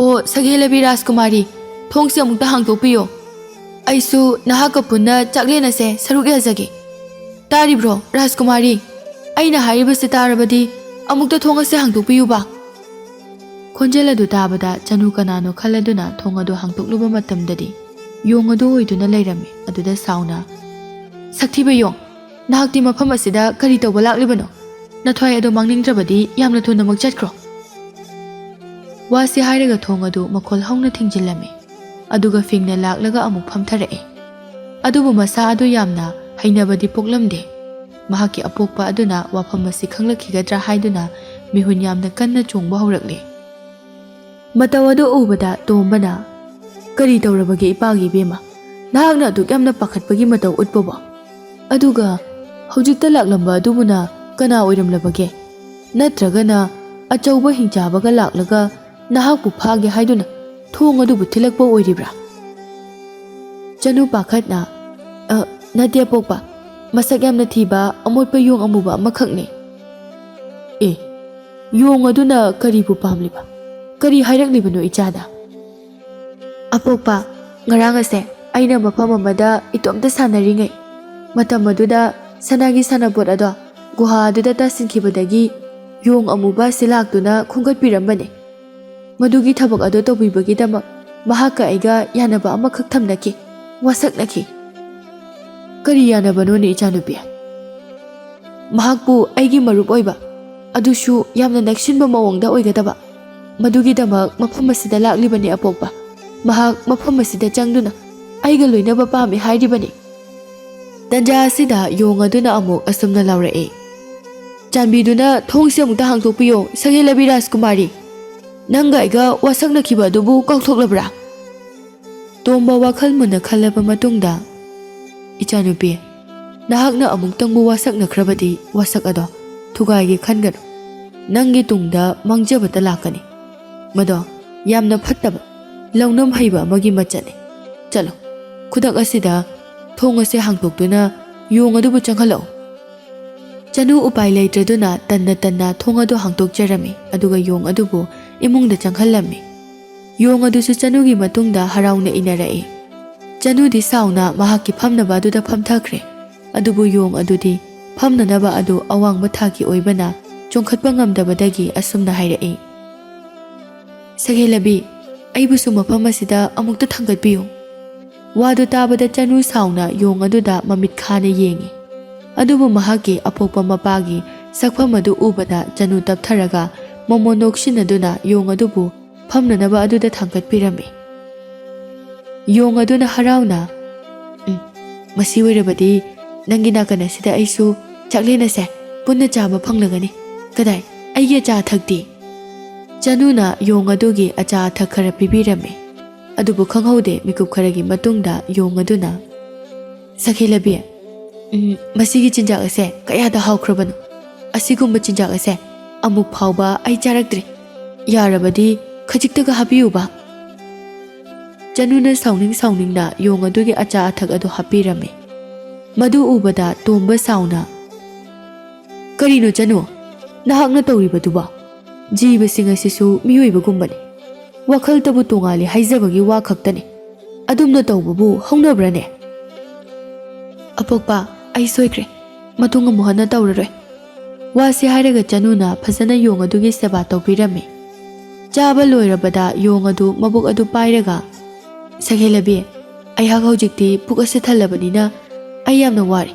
"ꯑꯣ ꯁꯒꯦꯂꯕꯤ ꯔꯥꯖꯀꯨꯃꯥꯔꯤ, ꯊꯣꯡꯁꯤ ꯑꯃꯨꯛꯇ ꯍꯥꯡꯗꯣꯛꯄꯤꯌꯣ꯫ ꯑꯩꯁꯨ ꯅꯍꯥꯛꯀ ꯄꯨꯟꯅ ꯆꯥꯛꯂꯦꯟ ꯑꯁꯦ ꯁꯔꯨꯛ ꯌꯥꯖꯒꯦ꯫ ꯇꯥꯔꯤꯕ꯭ꯔꯣ ꯔꯥꯖꯀꯨꯃꯥꯔꯤ? ꯑꯩꯅ ꯍꯥꯏꯔꯤꯕꯁꯤ ꯇꯥꯔꯕꯗꯤ ꯑꯃꯨꯛꯇ ꯊꯣꯡ ꯑꯁꯦ ꯍꯥꯡꯗꯣꯛꯄꯤꯌꯨꯕ꯫" ꯈꯣꯟꯖꯦꯜ ꯑꯗꯨ ꯇꯥꯕꯗ ꯆꯅꯨ ꯀꯅꯥꯅꯣ ꯈꯜꯂꯗꯨꯅ ꯊꯣꯡ ꯑꯗꯨ ꯍꯥꯡꯗꯣꯛꯂꯨꯕ ꯃꯇꯝꯗꯗꯤ ꯌꯣꯡ ꯑꯗꯨ ꯑꯣꯏꯗꯨꯅ ꯂꯩꯔꯝꯃꯤ꯫ ꯑꯗꯨꯗ ꯁꯥꯎꯅ, "ꯁꯛꯊꯤꯕ ꯌꯣꯡ, ꯅꯍꯥꯛꯇꯤ ꯃꯐꯝ ꯑꯁꯤꯗ ꯀꯔꯤ ꯇꯧꯕ ꯂꯥꯛꯂꯤꯕꯅꯣ? ꯅꯊ꯭ꯋꯥꯏ ꯑꯗꯣ ꯃꯥꯡꯅꯤꯡꯗ꯭ꯔꯕꯗꯤ ꯌꯥꯝꯅ ꯊꯨꯅꯃꯛ ꯆꯠꯈ꯭ꯔꯣ꯫" ꯋꯥꯁꯤ ꯍꯥꯏꯔꯒ ꯊꯣꯡ ꯑꯗꯨ ꯃꯈꯣꯜ ꯍꯧꯅ ꯊꯤꯡꯖꯤꯜꯂꯝꯃꯤ꯫ ꯑꯗꯨꯒ ꯐꯤꯡꯅ ꯂꯥꯛꯂꯒ ꯑꯃꯨꯛ ꯐꯝꯊꯔꯛꯏ꯫ ꯑꯗꯨꯕꯨ ꯃꯁꯥ ꯑꯗꯨ ꯌꯥꯝꯅ ꯍꯩꯅꯕꯗꯤ ꯄꯣꯛꯂꯝꯗꯦ꯫ ꯃꯍꯥꯛꯀꯤ ꯑꯄꯣꯛꯄ ꯑꯗꯨꯅ ꯋꯥꯐꯝ ꯑꯁꯤ ꯈꯪꯂꯛꯈꯤꯒꯗ꯭ꯔꯥ ꯍꯥꯏꯗꯨꯅ ꯃꯤꯍꯨꯟ ꯌꯥꯝꯅ ꯀꯟꯅ ꯆꯣꯡꯕ ꯍꯧꯔꯛꯂꯦ꯫ ꯃꯇꯧ ꯑꯗꯨ ꯎꯕꯗ ꯇꯣꯝꯕꯅ, "ꯀꯔꯤ ꯇꯧꯔꯕꯒꯦ ꯏꯄꯥꯒꯤ ꯏꯕꯦꯝꯃ? ꯅꯍꯥꯛꯅ ꯑꯗꯨꯛ ꯌꯥꯝꯅ ꯄꯥꯈꯠꯄꯒꯤ ꯃꯇꯧ ꯎꯠꯄꯕꯣ? ꯑꯗꯨꯒ ꯍꯧꯖꯤꯛꯇ ꯂꯥꯛꯂꯝꯕ ꯑꯗꯨꯕꯨꯅ ꯀꯅꯥ ꯑꯣꯏꯔꯝꯂꯕꯒꯦ? ꯅꯠꯇ꯭ꯔꯒꯅ ꯑꯆꯧꯕ ꯍꯤꯡꯆꯥꯕꯒ ꯂꯥꯛꯂꯒ ꯅꯍꯥꯛꯄꯨ ꯐꯥꯒꯦ ꯍꯥꯏꯗꯨꯅ ꯊꯣꯡ ꯑꯗꯨꯕꯨ ꯊꯤꯜꯂꯛꯄ ꯑꯣꯏꯔꯤꯕ꯭ꯔꯥ?" ꯆꯅꯨ ꯄꯥꯈꯠꯅ, "ꯑ, ꯅꯠꯇꯦ ꯑꯄꯣꯛꯄ, ꯃꯁꯛ ꯌꯥꯝꯅ ꯊꯤꯕ ꯑꯃꯣꯠꯄ ꯌꯣꯡ ꯑꯃꯨꯕ ꯑꯃꯈꯛꯅꯤ꯫" "ꯑꯦ, ꯌꯣꯡ ꯑꯗꯨꯅ ꯀꯔꯤꯕꯨ ꯄꯥꯝꯂꯤꯕ? ꯀꯔꯤ ꯍꯥꯏꯔꯛꯂꯤꯕꯅꯣ ꯏꯆꯥꯗ?" "ꯑꯄꯣꯛꯄ, ꯉꯔꯥꯡ ꯑꯁꯦ ꯑꯩꯅ ꯃꯐꯝ ꯑꯃꯗ ꯏꯇꯣꯝꯇ ꯁꯥꯟꯅꯔꯤꯉꯩ ꯃꯇꯝ ꯑꯗꯨꯗ ꯁꯅꯥꯒꯤ ꯁꯥꯟꯅꯄꯣꯠ ꯑꯗꯣ ꯒꯨꯍꯥ ꯑꯗꯨꯗ ꯇꯥꯁꯤꯟꯈꯤꯕꯗꯒꯤ ꯌꯣꯡ ꯑꯃꯨꯕ ꯑꯁꯤ ꯂꯥꯛꯇꯨꯅ ꯈꯣꯝꯒꯠꯄꯤꯔꯝꯕꯅꯤ꯫ ꯃꯗꯨꯒꯤ ꯊꯕꯛ ꯑꯗꯨ ꯇꯧꯕꯤꯕꯒꯤꯗꯃꯛ ꯃꯍꯥꯛꯀ ꯑꯩꯒ ꯌꯥꯅꯕ ꯑꯃꯈꯛ ꯊꯝꯅꯈꯤ, ꯋꯥꯁꯛꯅꯈꯤ꯫ "ꯀꯔꯤ ꯌꯥꯅꯕꯅꯣꯅꯦ, ꯏꯆꯥꯅꯨꯄꯤ?" "ꯃꯍꯥꯛꯄꯨ ꯑꯩꯒꯤ ꯃꯔꯨꯞ ꯑꯣꯏꯕ, ꯑꯗꯨꯁꯨ ꯌꯥꯝꯅ ꯅꯛꯁꯤꯟꯕ ꯃꯑꯣꯡꯗ ꯑꯣꯏꯒꯗꯕ, ꯃꯗꯨꯒꯤꯗꯃꯛ ꯃꯐꯝ ꯑꯁꯤꯗ ꯂꯥꯛꯂꯤꯕꯅꯤ, ꯑꯄꯣꯛꯄ꯫ ꯃꯍꯥꯛ ꯃꯐꯝ ꯑꯁꯤꯗ ꯆꯪꯗꯨꯅ ꯑꯩꯒ ꯂꯣꯏꯅꯕ ꯄꯥꯝꯃꯤ ꯍꯥꯏꯔꯤꯕꯅꯤ꯫" ꯇꯟꯖꯥ ꯑꯁꯤꯗ ꯌꯣꯡ ꯑꯗꯨꯅ ꯑꯃꯨꯛ ꯑꯁꯨꯝꯅ ꯂꯥꯎꯔꯛꯏ, "ꯆꯥꯟꯕꯤꯗꯨꯅ ꯊꯣꯡꯁꯦ ꯑꯃꯨꯛꯇ ꯍꯥꯡꯗꯣꯛꯄꯤꯌꯣ, ꯁꯛꯍꯦꯜꯂꯕꯤ ꯔꯥꯖꯀꯨꯃꯥꯔꯤ꯫ ꯅꯪꯒ ꯑꯩꯒ ꯋꯥꯁꯛꯅꯈꯤꯕ ꯑꯗꯨꯕꯨ ꯀꯥꯎꯊꯣꯛꯂꯕ꯭ꯔꯥ?" ꯇꯣꯝꯕ ꯋꯥꯈꯜ ꯃꯨꯟꯅ ꯈꯜꯂꯕ ꯃꯇꯨꯡꯗ, "ꯏꯆꯥꯅꯨꯄꯤ, ꯅꯍꯥꯛꯅ ꯑꯃꯨꯛꯇꯪꯕꯨ ꯋꯥꯁꯛꯅꯈ꯭ꯔꯕꯗꯤ ꯋꯥꯁꯛ ꯑꯗꯣ ꯊꯨꯒꯥꯏꯒꯦ ꯈꯟꯒꯅꯨ꯫ ꯅꯪꯒꯤ ꯇꯨꯡꯗ ꯃꯥꯡꯖꯕꯇ ꯂꯥꯛꯀꯅꯤ꯫ ꯃꯗꯣ ꯌꯥꯝꯅ ꯐꯠꯇꯕ, ꯂꯧꯅꯝ ꯍꯩꯕ ꯑꯃꯒꯤ ꯃꯆꯠꯅꯤ꯫ ꯆꯠꯂꯣ, ꯈꯨꯗꯛ ꯑꯁꯤꯗ ꯊꯣꯡ ꯑꯁꯤ ꯍꯥꯡꯗꯣꯛꯇꯨꯅ ꯌꯣꯡ ꯑꯗꯨꯕꯨ ꯆꯪꯍꯜꯂꯛꯎ꯫" ꯆꯅꯨ ꯎꯄꯥꯏ ꯂꯩꯇ꯭ꯔꯗꯨꯅ ꯇꯟꯅ ꯇꯟꯅ ꯊꯣꯡ ꯑꯗꯨ ꯍꯥꯡꯗꯣꯛꯆꯔꯝꯃꯤ, ꯑꯗꯨꯒ ꯌꯣꯡ ꯑꯗꯨꯕꯨ ꯏꯃꯨꯡꯗ ꯆꯪꯍꯜꯂꯝꯃꯤ꯫ ꯌꯣꯡ ꯑꯗꯨꯁꯨ ꯆꯅꯨꯒꯤ ꯃꯇꯨꯡꯗ ꯍꯔꯥꯎꯅ ꯏꯟꯅꯔꯛꯏ꯫ ꯆꯅꯨꯗꯤ ꯁꯥꯎꯅ ꯃꯍꯥꯛꯀꯤ ꯐꯝꯅꯕ ꯑꯗꯨꯗ ꯐꯝꯊꯈ꯭ꯔꯦ, ꯑꯗꯨꯕꯨ ꯌꯣꯡ ꯑꯗꯨꯗꯤ ꯐꯝꯅꯅꯕ ꯑꯗꯨ ꯑꯋꯥꯡꯕ ꯊꯥꯛꯀꯤ ꯑꯣꯏꯕꯅ ꯆꯣꯡꯈꯠꯄ ꯉꯝꯗꯕꯗꯒꯤ ꯑꯁꯨꯝꯅ ꯍꯥꯏꯔꯛꯏ, "ꯁꯛꯍꯦꯜꯂꯕꯤ, ꯑꯩꯕꯨꯁꯨ ꯃꯐꯝ ꯑꯁꯤꯗ ꯑꯃꯨꯛꯇ ꯊꯥꯡꯒꯠꯄꯤꯌꯨ꯫" ꯋꯥꯗꯨ ꯇꯥꯕꯗ ꯆꯅꯨ ꯁꯥꯎꯅ ꯌꯣꯡ ꯑꯗꯨꯗ ꯃꯃꯤꯠ ꯈꯥꯅ ꯌꯦꯡꯉꯤ꯫ ꯑꯗꯨꯕꯨ ꯃꯍꯥꯛꯀꯤ ꯑꯄꯣꯛꯄ ꯃꯄꯥꯒꯤ ꯁꯛꯐꯝ ꯑꯗꯨ ꯎꯕꯗ ꯆꯅꯨ ꯇꯞꯊꯔꯒ ꯃꯃꯣꯟ ꯅꯣꯛꯁꯤꯟꯅꯗꯨꯅ ꯌꯣꯡ ꯑꯗꯨꯕꯨ ꯐꯝꯅꯅꯕ ꯑꯗꯨꯗ ꯊꯥꯡꯒꯠꯄꯤꯔꯝꯃꯤ꯫ ꯌꯣꯡ ꯑꯗꯨꯅ ꯍꯔꯥꯎꯅ, "ꯎꯝ, ꯃꯁꯤ ꯑꯣꯏꯔꯕꯗꯤ ꯅꯪꯒꯤ ꯅꯥꯀꯟ ꯑꯁꯤꯗ ꯑꯩꯁꯨ ꯆꯥꯛꯂꯦꯟ ꯑꯁꯦ ꯄꯨꯟꯅ ꯆꯥꯕ ꯐꯪꯂꯒꯅꯤ꯫ ꯀꯗꯥꯏ, ꯑꯩꯒꯤ ꯑꯆꯥ ꯑꯊꯛꯇꯤ?" ꯆꯅꯨꯅ ꯌꯣꯡ ꯑꯗꯨꯒꯤ ꯑꯆꯥ ꯑꯊꯛ ꯈꯔ ꯄꯤꯕꯤꯔꯝꯃꯤ꯫ ꯑꯗꯨꯕꯨ ꯈꯪꯍꯧꯗꯦ, ꯃꯤꯀꯨꯞ ꯈꯔꯒꯤ ꯃꯇꯨꯡꯗ ꯌꯣꯡ ꯑꯗꯨꯅ, "ꯁꯛꯍꯦꯜꯂꯕꯤ, ꯎꯝ, ꯃꯁꯤꯒꯤ ꯆꯤꯟꯖꯥꯛ ꯑꯁꯦ ꯀꯌꯥꯗ ꯍꯥꯎꯈ꯭ꯔꯕꯅꯣ! ꯑꯁꯤꯒꯨꯝꯕ ꯆꯤꯟꯖꯥꯛ ꯑꯁꯦ ꯑꯃꯨꯛ ꯐꯥꯎꯕ ꯑꯩ ꯆꯥꯔꯛꯇ꯭ꯔꯤ꯫ ꯌꯥꯔꯕꯗꯤ ꯈꯖꯤꯛꯇꯒ ꯍꯥꯞꯄꯤꯌꯨꯕ꯫" ꯆꯅꯨꯅ ꯁꯥꯎꯅꯤꯡ ꯁꯥꯎꯅꯤꯡꯅ ꯌꯣꯡ ꯑꯗꯨꯒꯤ ꯑꯆꯥ ꯑꯊꯛ ꯑꯗꯨ ꯍꯥꯞꯄꯤꯔꯝꯃꯤ꯫ ꯃꯗꯨ ꯎꯕꯗ ꯇꯣꯝꯕ ꯁꯥꯎꯅ, "ꯀꯔꯤꯅꯣ ꯆꯅꯨ, ꯅꯍꯥꯛꯅ ꯇꯧꯔꯤꯕꯗꯨꯕꯣ? ꯖꯤꯕꯁꯤꯡ ꯑꯁꯤꯁꯨ ꯃꯤꯑꯣꯏꯕꯒꯨꯝꯕꯅꯤ꯫ ꯋꯥꯈꯜꯇꯕꯨ ꯇꯣꯉꯥꯜꯂꯤ ꯍꯥꯏꯖꯕꯒꯤ ꯋꯥ ꯈꯛꯇꯅꯤ꯫ ꯑꯗꯨꯝꯅ ꯇꯧꯕꯕꯨ ꯍꯧꯅꯕ꯭ꯔꯅꯦ?" "ꯑꯄꯣꯛꯄ, ꯑꯩ ꯁꯣꯏꯈ꯭ꯔꯦ꯫ ꯃꯇꯨꯡ ꯑꯃꯨꯛ ꯍꯟꯅ ꯇꯧꯔꯔꯣꯏ꯫" ꯋꯥꯁꯤ ꯍꯥꯏꯔꯒ ꯆꯅꯨꯅ ꯐꯖꯅ ꯌꯣꯡ ꯑꯗꯨꯒꯤ ꯁꯦꯕꯥ ꯇꯧꯕꯤꯔꯝꯃꯤ꯫ ꯆꯥꯕ ꯂꯣꯏꯔꯕꯗ ꯌꯣꯡ ꯑꯗꯨ ꯃꯕꯨꯛ ꯑꯗꯨ ꯄꯥꯏꯔꯒ, "ꯁꯛꯍꯦꯜꯂꯕꯤ, ꯑꯩꯍꯥꯛ ꯍꯧꯖꯤꯛꯇꯤ ꯄꯨꯛ ꯑꯁꯤ ꯊꯜꯂꯕꯅꯤꯅ ꯑꯩ ꯌꯥꯝꯅ ꯋꯥꯔꯦ,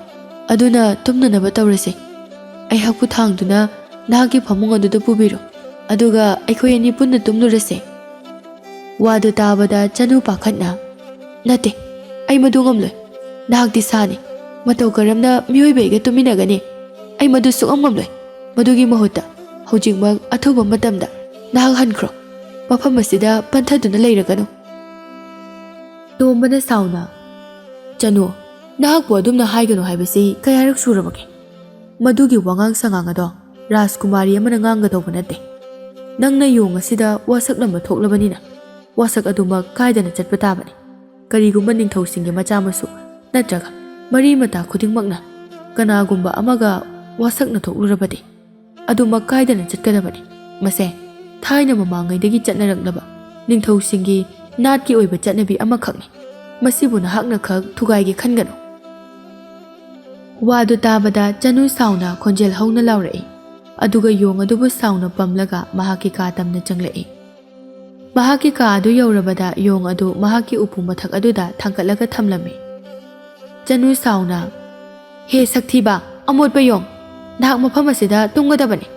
ꯑꯗꯨꯅ ꯇꯨꯝꯅꯅꯕ ꯇꯧꯔꯁꯦ꯫ ꯑꯩꯍꯥꯛꯄꯨ ꯊꯥꯡꯗꯨꯅ ꯅꯍꯥꯛꯀꯤ ꯐꯃꯨꯡ ꯑꯗꯨꯗ ꯄꯨꯕꯤꯔꯣ, ꯑꯗꯨꯒ ꯑꯩꯈꯣꯏ ꯑꯅꯤ ꯄꯨꯟꯅ ꯇꯨꯝꯂꯨꯔꯁꯦ"꯫ ꯋꯥꯗꯨ ꯇꯥꯕꯗ ꯆꯅꯨ ꯄꯥꯈꯠꯅ, "ꯅꯠꯇꯦ, ꯑꯩ ꯃꯗꯨ ꯉꯝꯂꯣꯏ꯫ ꯅꯍꯥꯛꯇꯤ ꯁꯥꯅꯤ, ꯃꯇꯧ ꯀꯔꯝꯅ ꯃꯤꯑꯣꯏꯕ ꯑꯩꯒ ꯇꯨꯃꯤꯟꯅꯒꯅꯤ? ꯑꯩ ꯃꯗꯨ ꯁꯨꯛꯉꯝ ꯉꯝꯂꯣꯏ꯫ ꯃꯗꯨꯒꯤ ꯃꯍꯨꯠꯇ ꯍꯧꯖꯤꯛꯃꯛ ꯑꯊꯨꯕ ꯃꯇꯝꯗ ꯅꯍꯥꯛ ꯍꯟꯈ꯭ꯔꯣ꯫ ꯃꯐꯝ ꯑꯁꯤꯗ ꯄꯟꯊꯗꯨꯅ ꯂꯩꯔꯒꯅꯨ"꯫ ꯇꯣꯝꯕꯅ ꯁꯥꯎꯅ, "ꯆꯅꯨ, ꯅꯍꯥꯛꯄꯨ ꯑꯗꯨꯝꯅ ꯍꯥꯏꯒꯅꯨ ꯍꯥꯏꯕꯁꯤ ꯀꯌꯥꯔꯛ ꯁꯨꯔꯕꯒꯦ?" ꯃꯗꯨꯒꯤ ꯋꯥꯉꯥꯡ ꯁꯉꯥꯡ ꯑꯗꯣ ꯔꯥꯖꯀꯨꯃꯥꯔꯤ ꯑꯃꯅ ꯉꯥꯡꯒꯗꯧꯕ ꯅꯠꯇꯦ꯫ ꯅꯪꯅ ꯌꯣꯡ ꯑꯁꯤꯗ ꯋꯥꯁꯛꯂꯝꯕ ꯊꯣꯛꯂꯕꯅꯤꯅ, ꯋꯥꯁꯛ ꯑꯗꯨꯃꯛ ꯀꯥꯏꯗꯅ ꯆꯠꯄ ꯇꯥꯕꯅꯤ꯫ ꯀꯔꯤꯒꯨꯝꯕ ꯅꯤꯡꯊꯧꯁꯤꯡꯒꯤ ꯃꯆꯥ ꯃꯁꯨ ꯅꯠꯇ꯭ꯔꯒ ꯃꯔꯤ ꯃꯇꯥ ꯈꯨꯗꯤꯡꯃꯛꯅ ꯀꯅꯥꯒꯨꯝꯕ ꯑꯃꯒ ꯋꯥꯁꯛꯅ ꯊꯣꯛꯂꯨꯔꯕꯗꯤ, ꯑꯗꯨꯃꯛ ꯀꯥꯏꯗꯅ ꯆꯠꯀꯗꯕꯅꯤ꯫ ꯃꯁꯦ ꯊꯥꯏꯅ ꯃꯃꯥꯡꯉꯩꯗꯒꯤ ꯆꯠꯅꯔꯛꯂꯕ ꯅꯤꯡꯊꯧꯁꯤꯡꯒꯤ ꯅꯥꯠꯀꯤ ꯑꯣꯏꯕ ꯆꯠꯅꯕꯤ ꯑꯃꯈꯛꯅꯤ꯫ ꯃꯁꯤꯕꯨ ꯅꯍꯥꯛꯅ ꯈꯛ ꯊꯨꯒꯥꯏꯒꯦ ꯈꯟꯒꯅꯨ꯫ ꯋꯥꯗꯨ ꯇꯥꯕꯗ ꯆꯅꯨ ꯁꯥꯎꯅ ꯈꯣꯟꯖꯦꯜ ꯍꯧꯅ ꯂꯥꯎꯔꯛꯏ, ꯑꯗꯨꯒ ꯌꯣꯡ ꯑꯗꯨꯕꯨ ꯁꯥꯎꯅ ꯄꯝꯂꯒ ꯃꯍꯥꯛꯀꯤ ꯀꯥ ꯇꯝꯅ ꯆꯪꯂꯛꯏ꯫ ꯃꯍꯥꯛꯀꯤ ꯀꯥ ꯑꯗꯨ ꯌꯧꯔꯕꯗ ꯌꯣꯡ ꯑꯗꯨ ꯃꯍꯥꯛꯀꯤ ꯎꯄꯨ ꯃꯊꯛ ꯑꯗꯨꯗ ꯊꯥꯡꯒꯠꯂꯒ ꯊꯝꯂꯝꯃꯤ꯫ ꯆꯅꯨ ꯁꯥꯎꯅ, "ꯍꯦ ꯁꯛꯊꯤꯕ, ꯑꯃꯣꯠꯄ ꯌꯣꯡ, ꯅꯍꯥꯛ ꯃꯐꯝ ꯑꯁꯤꯗ ꯇꯨꯝꯒꯗꯕꯅꯤ꯫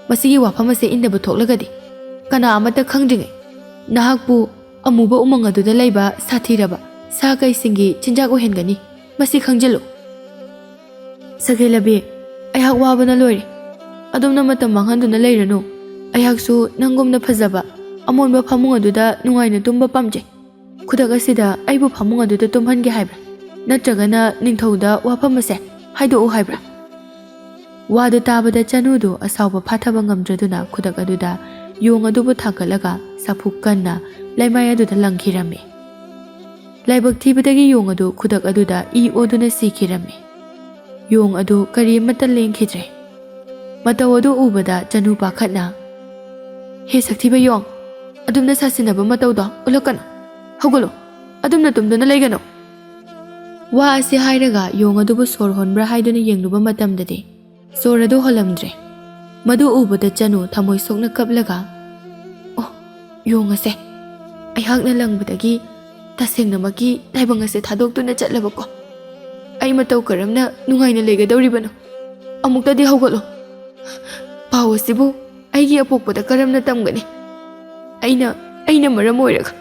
ꯃꯁꯤꯒꯤ ꯋꯥꯐꯝ ꯑꯁꯤ ꯏꯟꯗꯕ ꯊꯣꯛꯂꯒꯗꯤ ꯀꯅꯥ ꯑꯃꯠꯇ ꯈꯪꯗ꯭ꯔꯤꯉꯩ ꯅꯍꯥꯛꯄꯨ ꯑꯃꯨꯕ ꯎꯃꯪ ꯑꯗꯨꯗ ꯂꯩꯕ ꯁꯥꯊꯤꯔꯕ ꯁꯥ ꯀꯩꯁꯤꯡꯒꯤ ꯆꯤꯟꯖꯥꯛ ꯑꯣꯏꯍꯟꯒꯅꯤ꯫ ꯃꯁꯤ ꯈꯪꯖꯤꯜꯂꯨ"꯫ "ꯁꯛꯍꯦꯜꯂꯕꯤ, ꯑꯩꯍꯥꯛ ꯋꯥꯕꯅ ꯂꯣꯏꯔꯦ꯫ ꯑꯗꯣꯝꯅ ꯃꯇꯝ ꯃꯥꯡꯍꯟꯗꯨꯅ ꯂꯩꯔꯅꯨ꯫ ꯑꯩꯍꯥꯛꯁꯨ ꯅꯪꯒꯨꯝꯅ ꯐꯖꯕ ꯑꯃꯣꯟꯕ ꯐꯃꯨꯡ ꯑꯗꯨꯗ ꯅꯨꯡꯉꯥꯏꯅ ꯇꯨꯝꯕ ꯄꯥꯝꯖꯩ꯫ ꯈꯨꯗꯛ ꯑꯁꯤꯗ ꯑꯩꯕꯨ ꯐꯃꯨꯡ ꯑꯗꯨꯗ ꯇꯨꯝꯍꯟꯒꯦ ꯍꯥꯏꯕ꯭ꯔꯥ? ꯅꯠꯇ꯭ꯔꯒꯅ ꯅꯤꯡꯊꯧꯗ ꯋꯥꯐꯝ ꯑꯁꯦ ꯍꯥꯏꯗꯣꯛꯎ ꯍꯥꯏꯕ꯭ꯔꯥ?" ꯋꯥꯗꯨ ꯇꯥꯕꯗ ꯆꯅꯨꯗꯨ ꯑꯁꯥꯎꯕ ꯐꯥꯊꯕ ꯉꯝꯗ꯭ꯔꯗꯨꯅ ꯈꯨꯗꯛ ꯑꯗꯨꯗ ꯌꯣꯡ ꯑꯗꯨꯕꯨ ꯊꯥꯡꯒꯠꯂꯒ ꯁꯥꯐꯨ ꯀꯟꯅ ꯂꯩꯃꯥꯏ ꯑꯗꯨꯗ ꯂꯪꯈꯤꯔꯝꯃꯤ꯫ ꯂꯥꯏꯕꯛ ꯊꯤꯕꯗꯒꯤ ꯌꯣꯡ ꯑꯗꯨ ꯈꯨꯗꯛ ꯑꯗꯨꯗ ꯏ ꯑꯣꯗꯨꯅ ꯁꯤꯈꯤꯔꯝꯃꯤ꯫ ꯌꯣꯡ ꯑꯗꯨ ꯀꯔꯤ ꯑꯃꯠꯇ ꯂꯦꯡꯈꯤꯗ꯭ꯔꯦ꯫ ꯃꯇꯧ ꯑꯗꯨ ꯎꯕꯗ ꯆꯅꯨ ꯄꯥꯈꯠꯅ, "ꯍꯦ ꯁꯛꯊꯤꯕ ꯌꯣꯡ, ꯑꯗꯨꯝꯅ ꯁꯥꯁꯤꯟꯅꯕ ꯃꯇꯧꯗꯣ ꯎꯠꯂꯛꯀꯅꯨ꯫ ꯍꯧꯒꯠꯂꯨ, ꯑꯗꯨꯝꯅ ꯇꯨꯝꯗꯨꯅ ꯂꯩꯒꯅꯨ"꯫ ꯋꯥ ꯑꯁꯤ ꯍꯥꯏꯔꯒ ꯌꯣꯡ ꯑꯗꯨꯕꯨ ꯁꯣꯔ ꯍꯣꯟꯕ꯭ꯔꯥ ꯍꯥꯏꯗꯨꯅ ꯌꯦꯡꯂꯨꯕ ꯃꯇꯝꯗꯗꯤ ꯁꯣꯔ ꯑꯗꯨ ꯍꯣꯜꯂꯝꯗ꯭ꯔꯦ꯫ ꯃꯗꯨ ꯎꯕꯗ ꯆꯅꯨ ꯊꯃꯣꯏ ꯁꯣꯛꯅ ꯀꯞꯂꯒ, "ꯑꯣ, "ꯌꯣꯡ ꯑꯁꯦ ꯑꯩꯍꯥꯛꯅ ꯂꯪꯕꯗꯒꯤ ꯇꯁꯦꯡꯅꯃꯛꯀꯤ ꯇꯥꯏꯕꯪ ꯑꯁꯦ ꯊꯥꯗꯣꯛꯇꯨꯅ ꯆꯠꯂꯕꯀꯣ꯫ ꯑꯩ ꯃꯇꯧ ꯀꯔꯝꯅ ꯅꯨꯡꯉꯥꯏꯅ ꯂꯩꯒꯗꯧꯔꯤꯕꯅꯣ? ꯑꯃꯨꯛꯇꯗꯤ ꯍꯧꯒꯠꯂꯣ꯫ ꯄꯥꯎ ꯑꯁꯤꯕꯨ ꯑꯩꯒꯤ ꯑꯄꯣꯛꯄꯗ ꯀꯔꯝꯅ ꯇꯝꯒꯅꯤ? ꯑꯩꯅ, ꯑꯩꯅ ꯃꯔꯝ ꯑꯣꯏꯔꯒ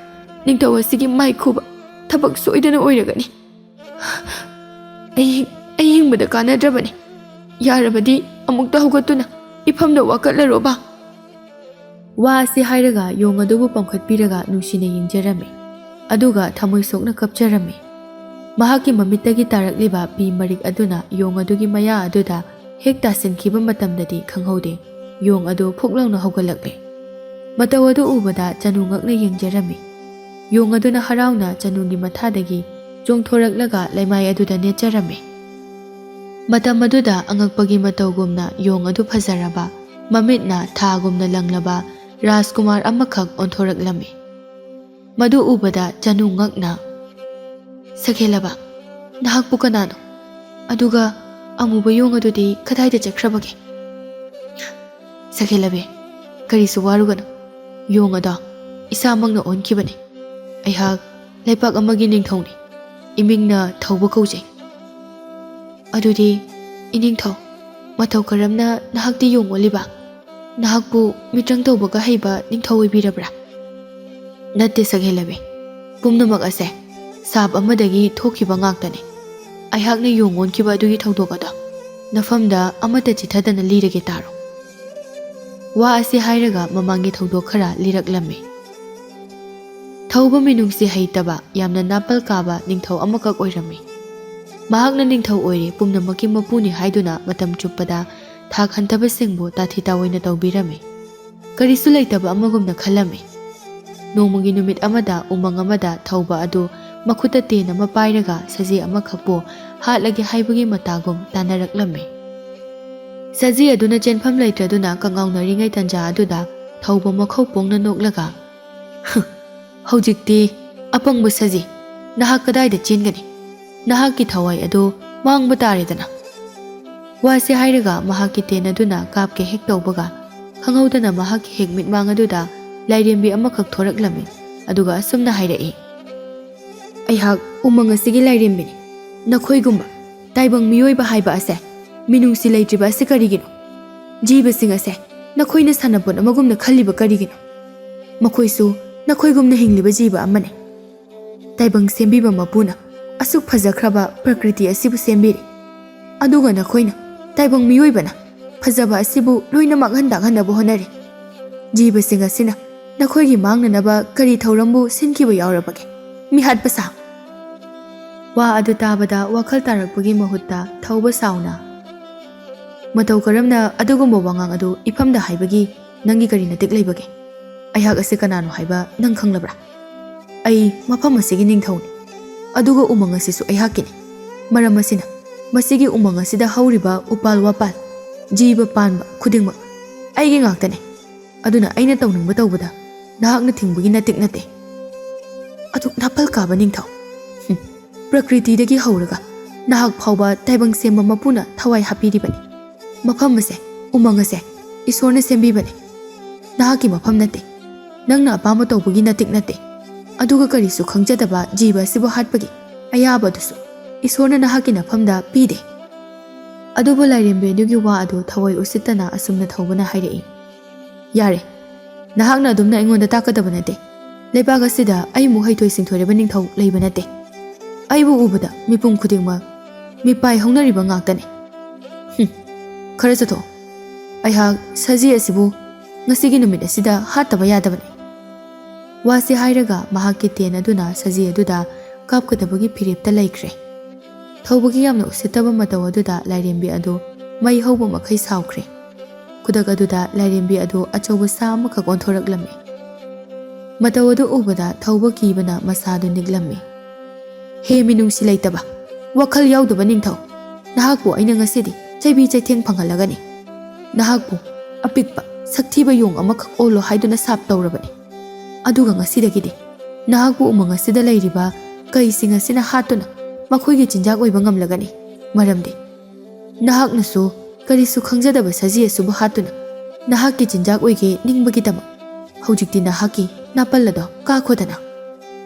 ꯅꯤꯡꯊꯧ ꯑꯁꯤꯒꯤ ꯃꯥꯏ ꯈꯨꯕ ꯊꯕꯛ ꯁꯣꯏꯗꯅ ꯑꯣꯏꯔꯒꯅꯤ꯫ ꯑꯩ, ꯑꯩ ꯍꯤꯡꯕꯗ ꯀꯥꯟꯅꯗ꯭ꯔꯕꯅꯤ꯫ ꯌꯥꯔꯕꯗꯤ ꯑꯃꯨꯛꯇ ꯍꯧꯒꯠꯇꯨꯅ ꯏꯐꯝꯗ ꯋꯥꯀꯠꯂꯔꯣꯕ꯫" ꯋꯥ ꯑꯁꯤ ꯍꯥꯏꯔꯒ ꯌꯣꯡ ꯑꯗꯨꯕꯨ ꯄꯝꯈꯠꯄꯤꯔꯒ ꯅꯨꯡꯁꯤꯅ ꯌꯦꯡꯖꯔꯝꯃꯤ꯫ ꯑꯗꯨꯒ ꯊꯃꯣꯏ ꯁꯣꯛꯅ ꯀꯞꯆꯔꯝꯃꯤ꯫ ꯃꯍꯥꯛꯀꯤ ꯃꯃꯤꯠꯇꯒꯤ ꯇꯥꯔꯛꯂꯤꯕ ꯄꯤ ꯃꯔꯤꯛ ꯑꯗꯨꯅ ꯌꯣꯡ ꯑꯗꯨꯒꯤ ꯃꯌꯥ ꯑꯗꯨꯗ ꯍꯦꯛ ꯇꯥꯁꯤꯟꯈꯤꯕ ꯃꯇꯝꯗꯗꯤ ꯈꯪꯍꯧꯗꯦ꯫ ꯌꯣꯡ ꯑꯗꯨ ꯐꯨꯛ ꯂꯥꯎꯅ ꯍꯧꯒꯠꯂꯛꯂꯦ꯫ ꯃꯇꯧ ꯑꯗꯨ ꯎꯕꯗ ꯆꯅꯨ ꯉꯛꯅ ꯌꯦꯡꯖꯔꯝꯃꯤ꯫ ꯌꯣꯡ ꯑꯗꯨꯅ ꯍꯔꯥꯎꯅ ꯆꯅꯨꯒꯤ ꯃꯊꯥꯗꯒꯤ ꯆꯣꯡꯊꯣꯔꯛꯂꯒ ꯂꯩꯃꯥꯏ ꯑꯗꯨꯗ ꯅꯦꯠꯆꯔꯝꯃꯤ꯫ ꯃꯇꯝ ꯑꯗꯨꯗ ꯑꯉꯛꯄꯒꯤ ꯃꯇꯧꯒꯨꯝꯅ ꯌꯣꯡ ꯑꯗꯨ ꯐꯖꯔꯕ, ꯃꯃꯤꯠꯅ ꯊꯥꯒꯨꯝꯅ ꯂꯪꯂꯕ ꯔꯥꯖꯀꯨꯃꯥꯔ ꯑꯃꯈꯛ ꯑꯣꯟꯊꯣꯔꯛꯂꯝꯃꯤ꯫ ꯃꯗꯨ ꯎꯕꯗ ꯆꯅꯨ ꯉꯛꯅ, "ꯁꯛꯍꯦꯜꯂꯕ, ꯅꯍꯥꯛꯄꯨ ꯀꯅꯥꯅꯣ? ꯑꯗꯨꯒ ꯑꯃꯨꯕ ꯌꯣꯡ ꯑꯗꯨꯗꯤ ꯀꯗꯥꯏꯗ ꯆꯠꯈ꯭ꯔꯕꯒꯦ?" "ꯁꯛꯍꯦꯜꯂꯕꯤ, ꯀꯔꯤꯁꯨ ꯋꯥꯔꯨꯒꯅꯨ꯫ ꯌꯣꯡ ꯑꯗꯣ ꯏꯁꯥꯃꯛꯅ ꯑꯣꯟꯈꯤꯕꯅꯤ꯫ ꯑꯩꯍꯥꯛ ꯂꯩꯄꯥꯛ ꯑꯃꯒꯤ ꯅꯤꯡꯊꯧꯅꯤ꯫ ꯏꯃꯤꯡꯅ ꯊꯧꯕ ꯀꯧꯖꯩ꯫" "ꯑꯗꯨꯗꯤ, ꯏꯅꯤꯡꯊꯧ, ꯃꯇꯧ ꯀꯔꯝꯅ ꯅꯍꯥꯛꯇꯤ ꯌꯣꯡ ꯑꯣꯜꯂꯤꯕ? ꯅꯍꯥꯛꯄꯨ ꯃꯤꯇ꯭ꯔꯪ ꯇꯧꯕꯒ ꯍꯩꯕ ꯅꯤꯡꯊꯧ ꯑꯣꯏꯕꯤꯔꯕ꯭ꯔꯥ?" "ꯅꯠꯇꯦ ꯁꯛꯍꯦꯜꯂꯕꯤ, ꯄꯨꯝꯅꯃꯛ ꯑꯁꯦ ꯁꯥꯞ ꯑꯃꯗꯒꯤ ꯊꯣꯛꯈꯤꯕ ꯉꯥꯛꯇꯅꯤ꯫ ꯑꯩꯍꯥꯛꯅ ꯌꯣꯡ ꯑꯣꯟꯈꯤꯕ ꯑꯗꯨꯒꯤ ꯊꯧꯗꯣꯛ ꯑꯗꯣ ꯅꯐꯝꯗ ꯑꯃꯠꯇ ꯆꯤꯊꯗꯅ ꯂꯤꯔꯒꯦ ꯇꯥꯔꯣ꯫" ꯋꯥ ꯑꯁꯤ ꯍꯥꯏꯔꯒ ꯃꯃꯥꯡꯒꯤ ꯊꯧꯗꯣꯛ ꯈꯔ ꯂꯤꯔꯛꯂꯝꯃꯤ꯫ ꯊꯧꯕ ꯃꯤꯅꯨꯡꯁꯤ ꯍꯩꯇꯕ, ꯌꯥꯝꯅ ꯅꯥꯄꯜ ꯀꯥꯕ ꯅꯤꯡꯊꯧ ꯑꯃꯈꯛ ꯑꯣꯏꯔꯝꯃꯤ꯫ ꯃꯍꯥꯛꯅ ꯅꯤꯡꯊꯧ ꯑꯣꯏꯔꯦ, ꯄꯨꯝꯅꯃꯛꯀꯤ ꯃꯄꯨꯅꯤ ꯍꯥꯏꯗꯨꯅ ꯃꯇꯝ ꯆꯨꯞꯄꯗ ꯊꯥꯛ ꯍꯟꯊꯕꯁꯤꯡꯕꯨ ꯇꯥꯊꯤ ꯇꯥꯑꯣꯏꯅ ꯇꯧꯕꯤꯔꯝꯃꯤ꯫ ꯀꯔꯤꯁꯨ ꯂꯩꯇꯕ ꯑꯃꯒꯨꯝꯅ ꯈꯜꯂꯝꯃꯤ꯫ ꯅꯣꯡꯃꯒꯤ ꯅꯨꯃꯤꯠ ꯑꯃꯗ ꯎꯃꯪ ꯑꯃꯗ ꯊꯧꯕ ꯑꯗꯨ ꯃꯈꯨꯠꯇ ꯇꯦꯟ ꯑꯃ ꯄꯥꯏꯔꯒ ꯁꯖꯤ ꯑꯃꯈꯛꯄꯨ ꯍꯥꯠꯂꯒꯦ ꯍꯥꯏꯕꯒꯤ ꯃꯇꯥꯒꯨꯝ ꯇꯥꯟꯅꯔꯛꯂꯝꯃꯤ꯫ ꯁꯖꯤ ꯑꯗꯨꯅ ꯆꯦꯟꯐꯝ ꯂꯩꯇ꯭ꯔꯗꯨꯅ ꯀꯉꯥꯎꯅꯔꯤꯉꯩ ꯇꯟꯖꯥ ꯑꯗꯨꯗ ꯊꯧꯕ ꯃꯈꯧ ꯄꯣꯡꯅ ꯅꯣꯛꯂꯒ, "ꯍꯨ, ꯍꯧꯖꯤꯛꯇꯤ ꯑꯄꯪꯕ ꯁꯖꯤ, ꯅꯍꯥꯛ ꯀꯗꯥꯏꯗ ꯆꯦꯟꯒꯅꯤ? ꯅꯍꯥꯛꯀꯤ ꯊꯋꯥꯏ ꯑꯗꯨ ꯃꯥꯡꯕ ꯇꯥꯔꯦꯗꯅ꯫" ꯋꯥꯁꯤ ꯍꯥꯏꯔꯒ ꯃꯍꯥꯛꯀꯤ ꯇꯦꯟ ꯑꯗꯨꯅ ꯀꯥꯞꯀꯦ ꯍꯦꯛ ꯇꯧꯕꯒ, ꯈꯪꯍꯧꯗꯅ ꯃꯍꯥꯛꯀꯤ ꯍꯦꯛ ꯃꯤꯠꯃꯥꯡ ꯑꯗꯨꯗ ꯂꯥꯏꯔꯦꯝꯕꯤ ꯑꯃꯈꯛ ꯊꯣꯔꯛꯂꯝꯃꯤ꯫ ꯑꯗꯨꯒ ꯑꯁꯨꯝꯅ ꯍꯥꯏꯔꯛꯏ, "ꯑꯩꯍꯥꯛ ꯎꯃꯪ ꯑꯁꯤꯒꯤ ꯂꯥꯏꯔꯦꯝꯕꯤꯅꯤ꯫ ꯅꯈꯣꯏꯒꯨꯝꯕ ꯇꯥꯏꯕꯪ ꯃꯤꯑꯣꯏꯕ ꯍꯥꯏꯕ ꯑꯁꯦ ꯃꯤꯅꯨꯡꯁꯤ ꯂꯩꯇ꯭ꯔꯤꯕ ꯑꯁꯤ ꯀꯔꯤꯒꯤꯅꯣ? ꯖꯤꯕꯁꯤꯡ ꯑꯁꯦ ꯅꯈꯣꯏꯅ ꯁꯥꯟꯅꯄꯣꯠ ꯑꯃꯒꯨꯝꯅ ꯈꯜꯂꯤꯕ ꯀꯔꯤꯒꯤꯅꯣ? ꯃꯈꯣꯏꯁꯨ ꯅꯈꯣꯏꯒꯨꯝꯅ ꯍꯤꯡꯂꯤꯕ ꯖꯤꯕ ꯑꯃꯅꯤ꯫ ꯇꯥꯏꯕꯪ ꯁꯦꯝꯕꯤꯕ ꯃꯄꯨꯅ ꯑꯁꯨꯛ ꯐꯖꯈ꯭ꯔꯕ ꯄ꯭ꯔꯀ꯭ꯔꯤꯇꯤ ꯑꯁꯤꯕꯨ ꯁꯦꯝꯕꯤꯔꯤ꯫ ꯑꯗꯨꯒ ꯅꯈꯣꯏꯅ, ꯇꯥꯏꯕꯪ ꯃꯤꯑꯣꯏꯕꯅ, ꯐꯖꯕ ꯑꯁꯤꯕꯨ ꯂꯣꯏꯅ ꯃꯥꯡꯍꯟ ꯇꯥꯛꯍꯟꯅꯕ ꯍꯣꯠꯅꯔꯤ꯫ ꯖꯤꯕꯁꯤꯡ ꯑꯁꯤꯅ ꯅꯈꯣꯏꯒꯤ ꯃꯥꯡꯅꯅꯕ ꯀꯔꯤ ꯊꯧꯔꯝꯕꯨ ꯁꯤꯟꯈꯤꯕ ꯌꯥꯎꯔꯕꯒꯦ? ꯃꯤꯍꯥꯠꯄ ꯁꯥ!" ꯋꯥ ꯑꯗꯨ ꯇꯥꯕꯗ ꯋꯥꯈꯜ ꯇꯥꯔꯛꯄꯒꯤ ꯃꯍꯨꯠꯇ ꯊꯧꯕ ꯁꯥꯎꯅ, "ꯃꯇꯧ ꯀꯔꯝꯅ ꯑꯗꯨꯒꯨꯝꯕ ꯋꯥꯉꯥꯡ ꯑꯗꯨ ꯏꯐꯝꯗ ꯍꯥꯏꯕꯒꯤ ꯅꯪꯒꯤ ꯀꯔꯤ ꯅꯇꯤꯛ ꯂꯩꯕꯒꯦ? ꯑꯩꯍꯥꯛ ꯑꯁꯤ ꯀꯅꯥꯅꯣ ꯍꯥꯏꯕ ꯅꯪ ꯈꯪꯂꯕ꯭ꯔꯥ? ꯑꯩ ꯃꯐꯝ ꯑꯁꯤꯒꯤ ꯅꯤꯡꯊꯧꯅꯤ꯫ ꯑꯗꯨꯒ ꯎꯃꯪ ꯑꯁꯤꯁꯨ ꯑꯩꯍꯥꯛꯀꯤꯅꯤ꯫ ꯃꯔꯝ ꯑꯁꯤꯅ ꯃꯁꯤꯒꯤ ꯎꯃꯪ ꯑꯁꯤꯗ ꯍꯧꯔꯤꯕ ꯎꯄꯥꯜ ꯋꯥꯄꯥꯜ, ꯖꯤꯕ ꯄꯥꯟꯕ ꯈꯨꯗꯤꯡꯃꯛ ꯑꯩꯒꯤ ꯉꯥꯛꯇꯅꯤ꯫ ꯑꯗꯨꯅ ꯑꯩꯅ ꯇꯧꯅꯤꯡꯕ ꯇꯧꯕꯗ ꯅꯍꯥꯛꯅ ꯊꯤꯡꯕꯒꯤ ꯅꯇꯤꯛ ꯅꯠꯇꯦ꯫ ꯑꯗꯨꯛ ꯅꯥꯄꯜ ꯀꯥꯕ ꯅꯤꯡꯊꯧ! ꯍꯨꯝ, ꯄ꯭ꯔꯀ꯭ꯔꯤꯇꯤꯗꯒꯤ ꯍꯧꯔꯒ ꯅꯍꯥꯛ ꯐꯥꯎꯕ ꯇꯥꯏꯕꯪ ꯁꯦꯝꯕ ꯃꯄꯨꯅ ꯊꯋꯥꯏ ꯍꯥꯞꯄꯤꯔꯤꯕꯅꯤ꯫ ꯃꯐꯝ ꯑꯁꯦ, ꯎꯃꯪ ꯑꯁꯦ ꯏꯁꯣꯔꯅ ꯁꯦꯝꯕꯤꯕꯅꯤ꯫ ꯅꯍꯥꯛꯀꯤ ꯃꯐꯝ ꯅꯠꯇꯦ꯫ ꯅꯪꯅ ꯑꯄꯥꯝꯕ ꯇꯧꯕꯒꯤ ꯅꯇꯤꯛ ꯅꯠꯇꯦ꯫ ꯑꯗꯨꯒ ꯀꯔꯤꯁꯨ ꯈꯪꯖꯗꯕ ꯖꯤꯕ ꯑꯁꯤꯕꯨ ꯍꯥꯠꯄꯒꯤ ꯑꯌꯥꯕ ꯑꯗꯨꯁꯨ ꯏꯁꯣꯔꯅ ꯅꯍꯥꯛꯀꯤ ꯅꯐꯝꯗ ꯄꯤꯗꯦ꯫" ꯑꯗꯨꯕꯨ ꯂꯥꯏꯔꯦꯝꯕꯤ ꯑꯗꯨꯒꯤ ꯋꯥ ꯑꯗꯨ ꯊꯋꯥꯏ ꯎꯁꯤꯠꯇꯅ ꯑꯁꯨꯝꯅ ꯊꯧꯕꯅ ꯍꯥꯏꯔꯛꯏ, "ꯌꯥꯔꯦ, ꯅꯍꯥꯛꯅ ꯑꯗꯨꯝꯅ ꯑꯩꯉꯣꯟꯗ ꯇꯥꯛꯀꯗꯕ ꯅꯠꯇꯦ꯫ ꯂꯩꯕꯥꯛ ꯑꯁꯤꯗ ꯑꯩꯃꯨꯛ ꯍꯩꯊꯣꯏ ꯁꯤꯡꯊꯣꯏꯔꯕ ꯅꯤꯡꯊꯧ ꯂꯩꯕ ꯅꯠꯇꯦ꯫ ꯑꯩꯕꯨ ꯎꯕꯗ ꯃꯤꯄꯨꯝ ꯈꯨꯗꯤꯡꯃꯛ ꯃꯤꯄꯥꯏ ꯍꯧꯅꯔꯤꯕ ꯉꯥꯛꯇꯅꯤ꯫ ꯍꯨꯝ, ꯈꯔ ꯆꯠꯊꯣꯛꯑꯣ꯫ ꯑꯩꯍꯥꯛ ꯁꯖꯤ ꯑꯁꯤꯕꯨ ꯉꯁꯤꯒꯤ ꯅꯨꯃꯤꯠ ꯑꯁꯤꯗ ꯍꯥꯠꯇꯕ ꯌꯥꯗꯕꯅꯤ꯫" ꯋꯥꯁꯤ ꯍꯥꯏꯔꯒ ꯃꯍꯥꯛꯀꯤ ꯇꯦꯟ ꯑꯗꯨꯅ ꯁꯖꯤ ꯑꯗꯨꯗ ꯀꯥꯞꯀꯗꯕꯒꯤ ꯐꯤꯔꯦꯞꯇ ꯂꯩꯈ꯭ꯔꯦ꯫ ꯊꯧꯕꯒꯤ ꯌꯥꯝꯅ ꯎꯁꯤꯠꯇꯕ ꯃꯇꯧ ꯑꯗꯨꯗ ꯂꯥꯏꯔꯦꯝꯕꯤ ꯑꯗꯨ ꯃꯩ ꯍꯧꯕ ꯃꯈꯩ ꯁꯥꯎꯈ꯭ꯔꯦ꯫ ꯈꯨꯗꯛ ꯑꯗꯨꯗ ꯂꯥꯏꯔꯦꯝꯕꯤ ꯑꯗꯨ ꯑꯆꯧꯕ ꯁꯥ ꯑꯃꯈꯛ ꯑꯣꯟꯊꯣꯔꯛꯂꯝꯃꯤ꯫ ꯃꯇꯧ ꯑꯗꯨ ꯎꯕꯗ ꯊꯧꯕ ꯀꯤꯕꯅ ꯃꯁꯥꯗꯨ ꯅꯤꯛꯂꯝꯃꯤ꯫ "ꯍꯦ ꯃꯤꯅꯨꯡꯁꯤ ꯂꯩꯇꯕ, ꯋꯥꯈꯜ ꯌꯥꯎꯗꯕ ꯅꯤꯡꯊꯧ! ꯅꯍꯥꯛꯄꯨ ꯑꯩꯅ ꯉꯁꯤꯗꯤ ꯆꯩꯕꯤ ꯆꯩꯊꯦꯡ ꯐꯪꯍꯜꯂꯒꯅꯤ꯫ ꯅꯍꯥꯛꯄꯨ ꯑꯄꯤꯛꯄ, ꯁꯛꯊꯤꯕ ꯌꯣꯡ ꯑꯃꯈꯛ ꯑꯣꯜꯂꯣ ꯍꯥꯏꯗꯨꯅ ꯁꯥꯞ ꯇꯧꯔꯕꯅꯤ꯫ ꯑꯗꯨꯒ ꯉꯁꯤꯗꯒꯤꯗꯤ ꯅꯍꯥꯛꯄꯨ ꯎꯃꯪ ꯑꯁꯤꯗ ꯂꯩꯔꯤꯕ ꯀꯩꯁꯤꯡ ꯑꯁꯤꯅ ꯍꯥꯠꯇꯨꯅ ꯃꯈꯣꯏꯒꯤ ꯆꯤꯟꯖꯥꯛ ꯑꯣꯏꯕ ꯉꯝꯂꯒꯅꯤ꯫ ꯃꯔꯝꯗꯤ ꯅꯍꯥꯛꯅꯁꯨ ꯀꯔꯤꯁꯨ ꯈꯪꯖꯗꯕ ꯁꯖꯤ ꯑꯁꯤꯕꯨ ꯍꯥꯠꯇꯨꯅ ꯅꯍꯥꯛꯀꯤ ꯆꯤꯟꯖꯥꯛ ꯑꯣꯏꯒꯦ ꯅꯤꯡꯕꯒꯤꯗꯃꯛ ꯍꯧꯖꯤꯛꯇꯤ ꯅꯍꯥꯛꯀꯤ ꯅꯥꯄꯜ ꯑꯗꯣ ꯀꯥꯈꯣꯗꯅ꯫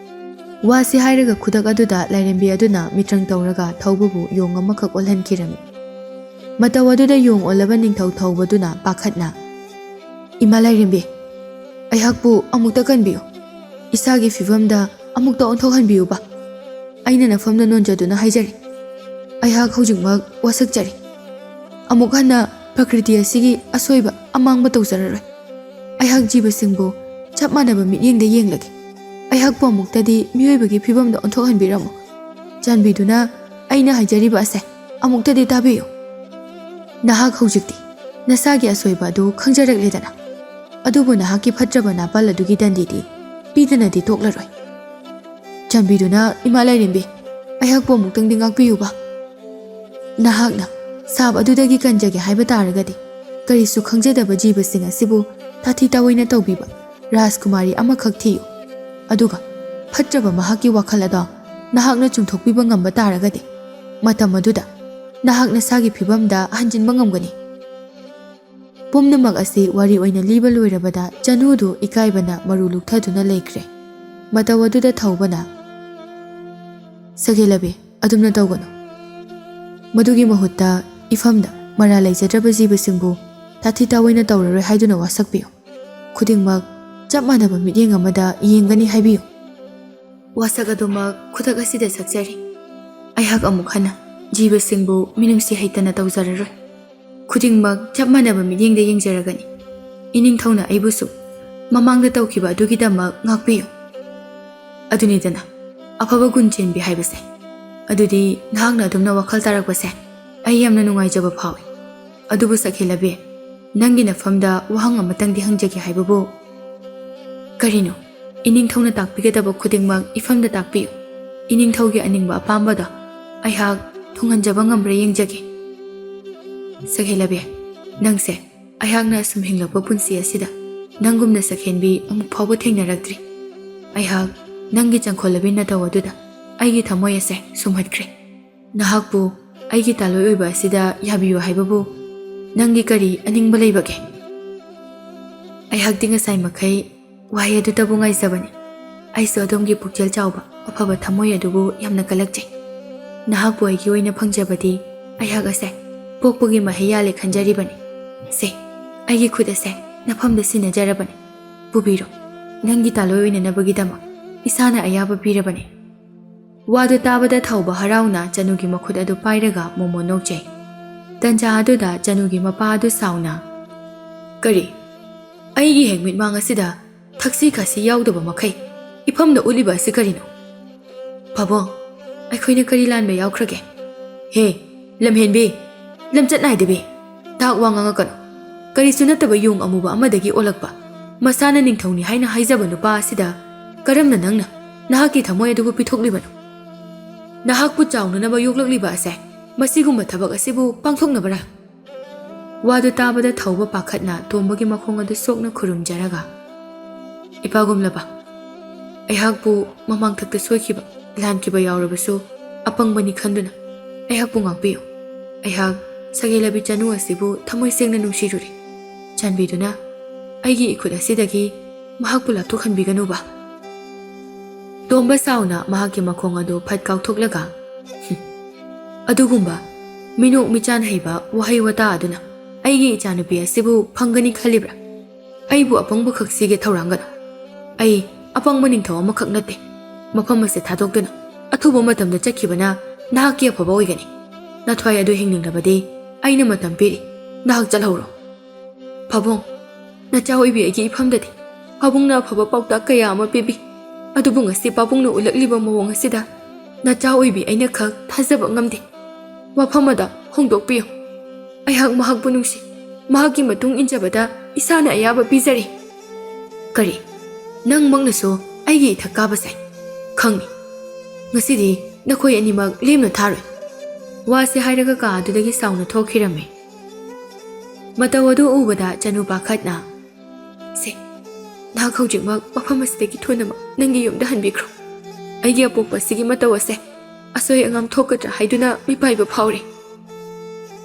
ꯋꯥꯁꯤ ꯍꯥꯏꯔꯒ ꯈꯨꯗꯛ ꯑꯗꯨꯗ ꯂꯥꯏꯔꯦꯝꯕꯤ ꯑꯗꯨꯅ ꯃꯤꯇ꯭ꯔꯪ ꯇꯧꯔꯒ ꯊꯧꯕꯕꯨ ꯌꯣꯡ ꯑꯃꯈꯛ ꯑꯣꯜꯍꯟꯈꯤꯔꯝꯃꯤ꯫ ꯃꯇꯧ ꯑꯗꯨꯗ ꯌꯣꯡ ꯑꯣꯜꯂꯕ ꯅꯤꯡꯊꯧ ꯊꯧꯕꯗꯨꯅ ꯄꯥꯈꯠꯅ, "ꯏꯃꯥ ꯂꯥꯏꯔꯦꯝꯕꯤ, ꯑꯩꯍꯥꯛꯄꯨ ꯑꯃꯨꯛꯇ ꯀꯟꯕꯤꯌꯨ꯫ ꯏꯁꯥꯒꯤ ꯐꯤꯕꯝꯗ ꯑꯃꯨꯛꯇ ꯑꯣꯟꯊꯣꯛꯍꯟꯕꯤꯌꯨꯕ꯫ ꯑꯩꯅ ꯅꯐꯝꯗ ꯅꯣꯟꯖꯗꯨꯅ ꯍꯥꯏꯖꯔꯤ꯫ ꯑꯩꯍꯥꯛ ꯍꯧꯖꯤꯛꯃꯛ ꯋꯥꯁꯛꯆꯔꯤ꯫ ꯑꯃꯨꯛ ꯍꯟꯅ ꯄ꯭ꯔꯀ꯭ꯔꯤꯇꯤ ꯑꯁꯤꯒꯤ ꯑꯁꯣꯏꯕ ꯑꯃꯥꯡꯕ ꯇꯧꯖꯔꯔꯣꯏ꯫ ꯑꯩꯍꯥꯛ ꯖꯤꯕꯁꯤꯡꯕꯨ ꯆꯞ ꯃꯥꯟꯅꯕ ꯃꯤꯠꯌꯦꯡꯗ ꯌꯦꯡꯂꯒꯦ꯫ ꯑꯩꯍꯥꯛꯄꯨ ꯑꯃꯨꯛꯇꯗꯤ ꯃꯤꯑꯣꯏꯕꯒꯤ ꯐꯤꯕꯝꯗ ꯑꯣꯟꯊꯣꯛꯍꯟꯕꯤꯔꯝꯃꯨ꯫ ꯆꯥꯟꯕꯤꯗꯨꯅ ꯑꯩꯅ ꯍꯥꯏꯖꯔꯤꯕ ꯑꯁꯦ ꯑꯃꯨꯛꯇꯗꯤ ꯇꯥꯕꯤꯌꯨ꯫" "ꯅꯍꯥꯛ ꯍꯧꯖꯤꯛꯇꯤ ꯅꯁꯥꯒꯤ ꯑꯁꯣꯏꯕ ꯑꯗꯨ ꯈꯪꯖꯔꯛꯂꯦꯗꯅ꯫ ꯑꯗꯨꯕꯨ ꯅꯍꯥꯛꯀꯤ ꯐꯠꯇ꯭ꯔꯕ ꯅꯥꯄꯜ ꯑꯗꯨꯒꯤ ꯗꯟꯗꯤꯗꯤ ꯄꯤꯗꯅꯗꯤ ꯇꯣꯛꯂꯔꯣꯏ꯫ ꯆꯥꯟꯕꯤꯗꯨꯅ ꯏꯃꯥ ꯂꯥꯏꯔꯦꯝꯕꯤ, ꯑꯩꯍꯥꯛꯄꯨ ꯑꯃꯨꯛꯇꯪꯗꯤ ꯉꯥꯛꯄꯤꯌꯨꯕ꯫ ꯅꯍꯥꯛꯅ ꯁꯥꯞ ꯑꯗꯨꯗꯒꯤ ꯀꯟꯖꯒꯦ ꯍꯥꯏꯕ ꯇꯥꯔꯒꯗꯤ, ꯀꯔꯤꯁꯨ ꯈꯪꯖꯗꯕ ꯖꯤꯕꯁꯤꯡ ꯑꯁꯤꯕꯨ ꯇꯥꯊꯤ ꯇꯥꯑꯣꯏꯅ ꯇꯧꯕꯤꯕ ꯔꯥꯖꯀꯨꯃꯥꯔꯤ ꯑꯃꯈꯛ ꯊꯤꯌꯨ꯫ ꯑꯗꯨꯒ ꯐꯠꯇ꯭ꯔꯕ ꯃꯍꯥꯛꯀꯤ ꯋꯥꯈꯜ ꯑꯗꯣ ꯅꯍꯥꯛꯅ ꯆꯨꯝꯊꯣꯛꯄꯤꯕ ꯉꯝꯕ ꯇꯥꯔꯒꯗꯤ, ꯃꯇꯝ ꯑꯗꯨꯗ ꯅꯍꯥꯛ ꯅꯁꯥꯒꯤ ꯐꯤꯕꯝꯗ ꯍꯟꯖꯤꯟꯕ ꯉꯝꯒꯅꯤ꯫" ꯄꯨꯝꯅꯃꯛ ꯑꯁꯤ ꯋꯥꯔꯤ ꯑꯣꯏꯅ ꯂꯤꯕ ꯂꯣꯏꯔꯕꯗ ꯆꯅꯨꯗꯨ ꯏꯀꯥꯏꯕꯅ ꯃꯔꯨ ꯂꯨꯛꯊꯗꯨꯅ ꯂꯩꯈ꯭ꯔꯦ꯫ ꯃꯇꯧ ꯑꯗꯨꯗ ꯊꯧꯕꯅ, "ꯁꯒꯦꯂꯕꯤ, ꯑꯗꯨꯝꯅ ꯇꯧꯒꯅꯨ꯫ ꯃꯗꯨꯒꯤ ꯃꯍꯨꯠꯇ ꯏꯐꯝꯗ ꯃꯔꯥ ꯂꯩꯖꯗ꯭ꯔꯕ ꯖꯤꯕꯁꯤꯡꯕꯨ ꯇꯥꯊꯤ ꯇꯥꯑꯣꯏꯅ ꯇꯧꯔꯔꯣꯏ ꯍꯥꯏꯗꯨꯅ ꯋꯥꯁꯛꯄꯤꯌꯨ꯫ ꯈꯨꯗꯤꯡꯃꯛ ꯆꯞ ꯃꯥꯟꯅꯕ ꯃꯤꯠꯌꯦꯡ ꯑꯃꯗ ꯌꯦꯡꯒꯅꯤ ꯍꯥꯏꯕꯤꯌꯨ꯫" ꯋꯥꯁꯛ ꯑꯗꯨꯃꯛ ꯈꯨꯗꯛ ꯑꯁꯤꯗ ꯁꯛꯆꯔꯤ꯫ ꯑꯩꯍꯥꯛ ꯑꯃꯨꯛ ꯍꯟꯅ ꯖꯤꯕꯁꯤꯡꯕꯨ ꯃꯤꯅꯨꯡꯁꯤ ꯍꯩꯇꯅ ꯇꯧꯖꯔꯔꯣꯏ꯫ ꯈꯨꯗꯤꯡꯃꯛ ꯆꯞ ꯃꯥꯟꯅꯕ ꯃꯤꯠꯌꯦꯡꯗ ꯌꯦꯡꯖꯔꯒꯅꯤ꯫ ꯏꯅꯤꯡꯊꯧꯅ ꯑꯩꯕꯨꯁꯨ ꯃꯃꯥꯡꯗ ꯇꯧꯈꯤꯕ ꯑꯗꯨꯒꯤꯗꯃꯛ ꯉꯥꯛꯄꯤꯌꯨ꯫ ꯑꯗꯨꯅꯤꯗꯅ ꯑꯐꯕ ꯒꯨꯟ ꯆꯦꯟꯕꯤ ꯍꯥꯏꯕꯁꯦ꯫ ꯑꯗꯨꯗꯤ ꯅꯍꯥꯛꯅ ꯑꯗꯨꯝꯅ ꯋꯥꯈꯜ ꯇꯥꯔꯛꯄꯁꯦ ꯑꯩ ꯌꯥꯝꯅ ꯅꯨꯡꯉꯥꯏꯖꯕ ꯐꯥꯎꯏ꯫ ꯑꯗꯨꯕꯨ ꯁꯈꯦꯂꯕꯤ, ꯅꯪꯒꯤ ꯅꯐꯝꯗ ꯋꯥꯍꯪ ꯑꯃꯇꯪꯗꯤ ꯍꯪꯖꯒꯦ ꯍꯥꯏꯕꯕꯨ꯫ ꯀꯔꯤꯅꯣ? ꯏꯅꯤꯡꯊꯧꯅ ꯇꯥꯛꯄꯤꯒꯗꯕ ꯈꯨꯗꯤꯡꯃꯛ ꯏꯐꯝꯗ ꯇꯥꯛꯄꯤꯌꯨ꯫ ꯏꯅꯤꯡꯊꯧꯒꯤ ꯑꯅꯤꯡꯕ ꯑꯄꯥꯝꯕꯗꯣ ꯑꯩꯍꯥꯛ ꯊꯨꯡꯍꯟꯖꯕ ꯉꯝꯕ꯭ꯔꯥ ꯌꯦꯡꯖꯒꯦ꯫ ꯁꯈꯦꯂꯕꯤ, ꯅꯪꯁꯦ ꯑꯩꯍꯥꯛꯅ ꯑꯁꯨꯝ ꯍꯤꯡꯂꯛꯄ ꯄꯨꯟꯁꯤ ꯑꯁꯤꯗ ꯅꯪꯒꯨꯝꯅ ꯁꯈꯦꯟꯕꯤ ꯑꯃꯨꯛ ꯐꯥꯎꯕ ꯊꯦꯡꯅꯔꯛꯇ꯭ꯔꯤ꯫ ꯑꯩꯍꯥꯛ ꯅꯪꯒꯤ ꯆꯪꯈꯣꯜꯂꯕꯤ ꯅꯇꯧ ꯑꯗꯨꯗ ꯑꯩꯒꯤ ꯊꯃꯣꯏ ꯑꯁꯦ ꯁꯨꯝꯍꯠꯈ꯭ꯔꯦ꯫ ꯅꯍꯥꯛꯄꯨ ꯑꯩꯒꯤ ꯇꯥꯂꯣꯏ ꯑꯣꯏꯕ ꯑꯁꯤꯗ ꯌꯥꯕꯤꯌꯨ ꯍꯥꯏꯕꯕꯨ ꯅꯪꯒꯤ ꯀꯔꯤ ꯑꯅꯤꯡꯕ ꯂꯩꯕꯒꯦ? ꯑꯩꯍꯥꯛꯇꯤ ꯉꯁꯥꯏ ꯃꯈꯩ ꯋꯥꯍꯩ ꯑꯗꯨꯇꯕꯨ ꯉꯥꯏꯖꯕꯅꯤ꯫ ꯑꯩꯁꯨ ꯑꯗꯣꯝꯒꯤ ꯄꯨꯛꯆꯦꯜ ꯆꯥꯎꯕ ꯑꯐꯕ ꯊꯃꯣꯏ ꯑꯗꯨꯕꯨ ꯌꯥꯝꯅ ꯀꯜꯂꯛꯆꯩ꯫ ꯅꯍꯥꯛꯄꯨ ꯑꯩꯒꯤ ꯑꯣꯏꯅ ꯐꯪꯖꯕꯗꯤ ꯑꯩꯍꯥꯛ ꯑꯁꯦ ꯄꯣꯛꯄꯒꯤ ꯃꯍꯩ ꯌꯥꯜꯂꯦ ꯈꯟꯖꯔꯤꯕꯅꯤ꯫ ꯁꯦ, ꯑꯩꯒꯤ ꯈꯨꯠ ꯑꯁꯦ ꯅꯐꯝꯗ ꯁꯤꯟꯅꯖꯔꯕꯅꯤ꯫ ꯄꯨꯕꯤꯔꯣ, ꯅꯪꯒꯤ ꯇꯥꯂꯣꯏ ꯑꯣꯏꯅꯅꯕꯒꯤꯗꯃꯛ ꯏꯁꯥꯅ ꯑꯌꯥꯕ ꯄꯤꯔꯕꯅꯤ꯫ ꯋꯥꯗꯨ ꯇꯥꯕꯗ ꯊꯧꯕ ꯍꯔꯥꯎꯅ ꯆꯅꯨꯒꯤ ꯃꯈꯨꯠ ꯑꯗꯨ ꯄꯥꯏꯔꯒ ꯃꯣꯃꯣꯟ ꯅꯣꯛꯆꯩ꯫ ꯇꯟꯖꯥ ꯑꯗꯨꯗ ꯆꯅꯨꯒꯤ ꯃꯄꯥ ꯑꯗꯨ ꯁꯥꯎꯅ, "ꯀꯔꯤ? ꯑꯩꯒꯤ ꯍꯦꯛ ꯃꯤꯠꯃꯥꯡ ꯑꯁꯤꯗ ꯊꯛꯁꯤ ꯈꯥꯁꯤ ꯌꯥꯎꯗꯕ ꯃꯈꯩ ꯏꯐꯝꯗ ꯎꯠꯂꯤꯕ ꯑꯁꯤ ꯀꯔꯤꯅꯣ? ꯄꯥꯕꯨꯡ, ꯑꯩꯈꯣꯏꯅ ꯀꯔꯤ ꯂꯥꯟꯕ ꯌꯥꯎꯈ꯭ꯔꯒꯦ? ꯍꯦ, ꯂꯝꯍꯦꯟꯕꯤ, ꯂꯝꯆꯠ ꯅꯥꯏꯗꯕꯤ, ꯇꯥꯛ ꯋꯥ ꯉꯥꯡꯉꯛꯀꯅꯨ꯫ ꯀꯔꯤꯁꯨ ꯅꯠꯇꯕ ꯌꯣꯡ ꯑꯃꯨꯕ ꯑꯃꯗꯒꯤ ꯑꯣꯜꯂꯛꯄ, ꯃꯁꯥꯅ ꯅꯤꯡꯊꯧꯅꯤ ꯍꯥꯏꯅ ꯍꯥꯏꯖꯕ ꯅꯨꯄꯥ ꯑꯁꯤꯗ ꯀꯔꯝꯅ ꯅꯪꯅ ꯅꯍꯥꯛꯀꯤ ꯊꯃꯣꯏ ꯑꯗꯨꯕꯨ ꯄꯤꯊꯣꯛꯂꯤꯕꯅꯣ? ꯅꯍꯥꯛꯄꯨ ꯆꯥꯎꯅꯅꯕ ꯌꯣꯛꯂꯛꯂꯤꯕ ꯑꯁꯦ ꯃꯁꯤꯒꯨꯝꯕ ꯊꯕꯛ ꯑꯁꯤꯕꯨ ꯄꯥꯡꯊꯣꯛꯅꯕꯔꯥ?" ꯋꯥꯗꯨ ꯇꯥꯕꯗ ꯊꯧꯕ ꯄꯥꯈꯠꯅ ꯇꯣꯝꯕꯒꯤ ꯃꯈꯣꯡ ꯑꯗꯨ ꯁꯣꯛꯅ ꯈꯨꯔꯨꯝꯖꯔꯒ, "ꯏꯄꯥꯒꯨꯝꯂꯕ, ꯑꯩꯍꯥꯛꯄꯨ ꯃꯃꯥꯡꯊꯛꯇ ꯁꯣꯏꯈꯤꯕ, ꯂꯥꯟꯈꯤꯕ ꯌꯥꯎꯔꯕꯁꯨ ꯑꯄꯪꯕꯅꯤ ꯈꯟꯗꯨꯅ ꯑꯩꯍꯥꯛꯄꯨ ꯉꯥꯛꯄꯤꯌꯨ꯫ ꯑꯩꯍꯥꯛ ꯁꯒꯦꯂꯕꯤ ꯆꯅꯨ ꯑꯁꯤꯕꯨ ꯊꯃꯣꯏ ꯁꯦꯡꯅ ꯅꯨꯡꯁꯤꯔꯨꯔꯦ꯫ ꯆꯥꯟꯕꯤꯗꯨꯅ ꯑꯩꯒꯤ ꯏꯈꯨꯠ ꯑꯁꯤꯗꯒꯤ ꯃꯍꯥꯛꯄꯨ ꯂꯥꯞꯊꯣꯛꯍꯟꯕꯤꯒꯅꯨꯕ꯫" ꯇꯣꯝꯕ ꯁꯥꯎꯅ ꯃꯍꯥꯛꯀꯤ ꯃꯈꯣꯡ ꯑꯗꯨ ꯐꯠ ꯀꯥꯎꯊꯣꯛꯂꯒ, "ꯍꯨꯝ, ꯑꯗꯨꯒꯨꯝꯕ ꯃꯤꯅꯣꯛ ꯃꯤꯆꯥꯟ ꯍꯩꯕ ꯋꯥꯍꯩ ꯋꯥꯇꯥ ꯑꯗꯨꯅ ꯑꯩꯒꯤ ꯏꯆꯥꯅꯨꯄꯤ ꯑꯁꯤꯕꯨ ꯐꯪꯒꯅꯤ ꯈꯜꯂꯤꯕ꯭ꯔꯥ? ꯑꯩꯕꯨ ꯑꯄꯪꯕꯈꯛ ꯁꯤꯒꯦ ꯊꯧꯔꯥꯡꯒꯅꯨ꯫ ꯑꯩ ꯑꯄꯪꯕ ꯅꯤꯡꯊꯧ ꯑꯃꯈꯛ ꯅꯠꯇꯦ꯫ ꯃꯐꯝ ꯑꯁꯤ ꯊꯥꯗꯣꯛꯇꯨꯅ ꯑꯊꯨꯕ ꯃꯇꯝꯗ ꯆꯠꯈꯤꯕꯅ ꯅꯍꯥꯛꯀꯤ ꯑꯐꯕ ꯑꯣꯏꯒꯅꯤ꯫ ꯅꯊ꯭ꯋꯥꯏ ꯑꯗꯨ ꯍꯤꯡꯅꯤꯡꯂꯕꯗꯤ ꯑꯩꯅ ꯃꯇꯝ ꯄꯤꯔꯤ꯫ ꯅꯍꯥꯛ ꯆꯠꯍꯧꯔꯣ꯫" "ꯄꯥꯕꯨꯡ, ꯅꯆꯥ ꯑꯣꯏꯕꯤ ꯑꯩꯒꯤ ꯏꯐꯝꯗꯗꯤ ꯄꯥꯕꯨꯡꯅ ꯑꯐꯕ ꯄꯥꯎꯇꯥꯛ ꯀꯌꯥ ꯑꯃ ꯄꯤꯕꯤ꯫ ꯑꯗꯨꯕꯨ ꯉꯁꯤ ꯄꯥꯕꯨꯡꯅ ꯎꯠꯂꯛꯂꯤꯕ ꯃꯑꯣꯡ ꯑꯁꯤꯗ ꯅꯆꯥ ꯑꯣꯏꯕꯤ ꯑꯩꯅ ꯈꯛ ꯊꯥꯖꯕ ꯉꯝꯗꯦ꯫ ꯋꯥꯐꯝ ꯑꯗꯣ ꯍꯣꯡꯗꯣꯛꯄꯤꯌꯨ꯫ ꯑꯩꯍꯥꯛ ꯃꯍꯥꯛꯄꯨ ꯅꯨꯡꯁꯤ꯫ ꯃꯍꯥꯛꯀꯤ ꯃꯇꯨꯡ ꯏꯟꯖꯕꯗ ꯏꯁꯥꯅ ꯑꯌꯥꯕ ꯄꯤꯖꯔꯤ꯫" "ꯀꯔꯤ? ꯅꯪꯃꯛꯅꯁꯨ ꯑꯩꯒꯤ ꯏꯊꯛ ꯀꯥꯕ ꯁꯥꯏ? ꯈꯪꯏ꯫ ꯉꯁꯤꯗꯤ ꯅꯈꯣꯏ ꯑꯅꯤꯃꯛ ꯂꯦꯝꯅ ꯊꯥꯔꯣꯏ꯫" ꯋꯥꯁꯤ ꯍꯥꯏꯔꯒ ꯀꯥ ꯑꯗꯨꯗꯒꯤ ꯁꯥꯎꯅ ꯊꯣꯛꯈꯤꯔꯝꯃꯤ꯫ ꯃꯇꯧ ꯑꯗꯨ ꯎꯕꯗ ꯆꯅꯨ ꯄꯥꯈꯠꯅ, "ꯁꯦ, ꯅꯍꯥꯛ ꯍꯧꯖꯤꯛꯃꯛ ꯃꯐꯝ ꯑꯁꯤꯗꯒꯤ ꯊꯨꯅꯃꯛ ꯅꯪꯒꯤ ꯌꯨꯝꯗ ꯍꯟꯕꯤꯈ꯭ꯔꯣ꯫ ꯑꯩꯒꯤ ꯑꯄꯣꯛꯄ ꯑꯁꯤꯒꯤ ꯃꯇꯧ ꯑꯁꯦ ꯑꯁꯣꯏ ꯑꯉꯥꯝ ꯊꯣꯛꯀꯗ꯭ꯔꯥ ꯍꯥꯏꯗꯨꯅ ꯃꯤꯄꯥꯏꯕ ꯐꯥꯎꯔꯦ꯫"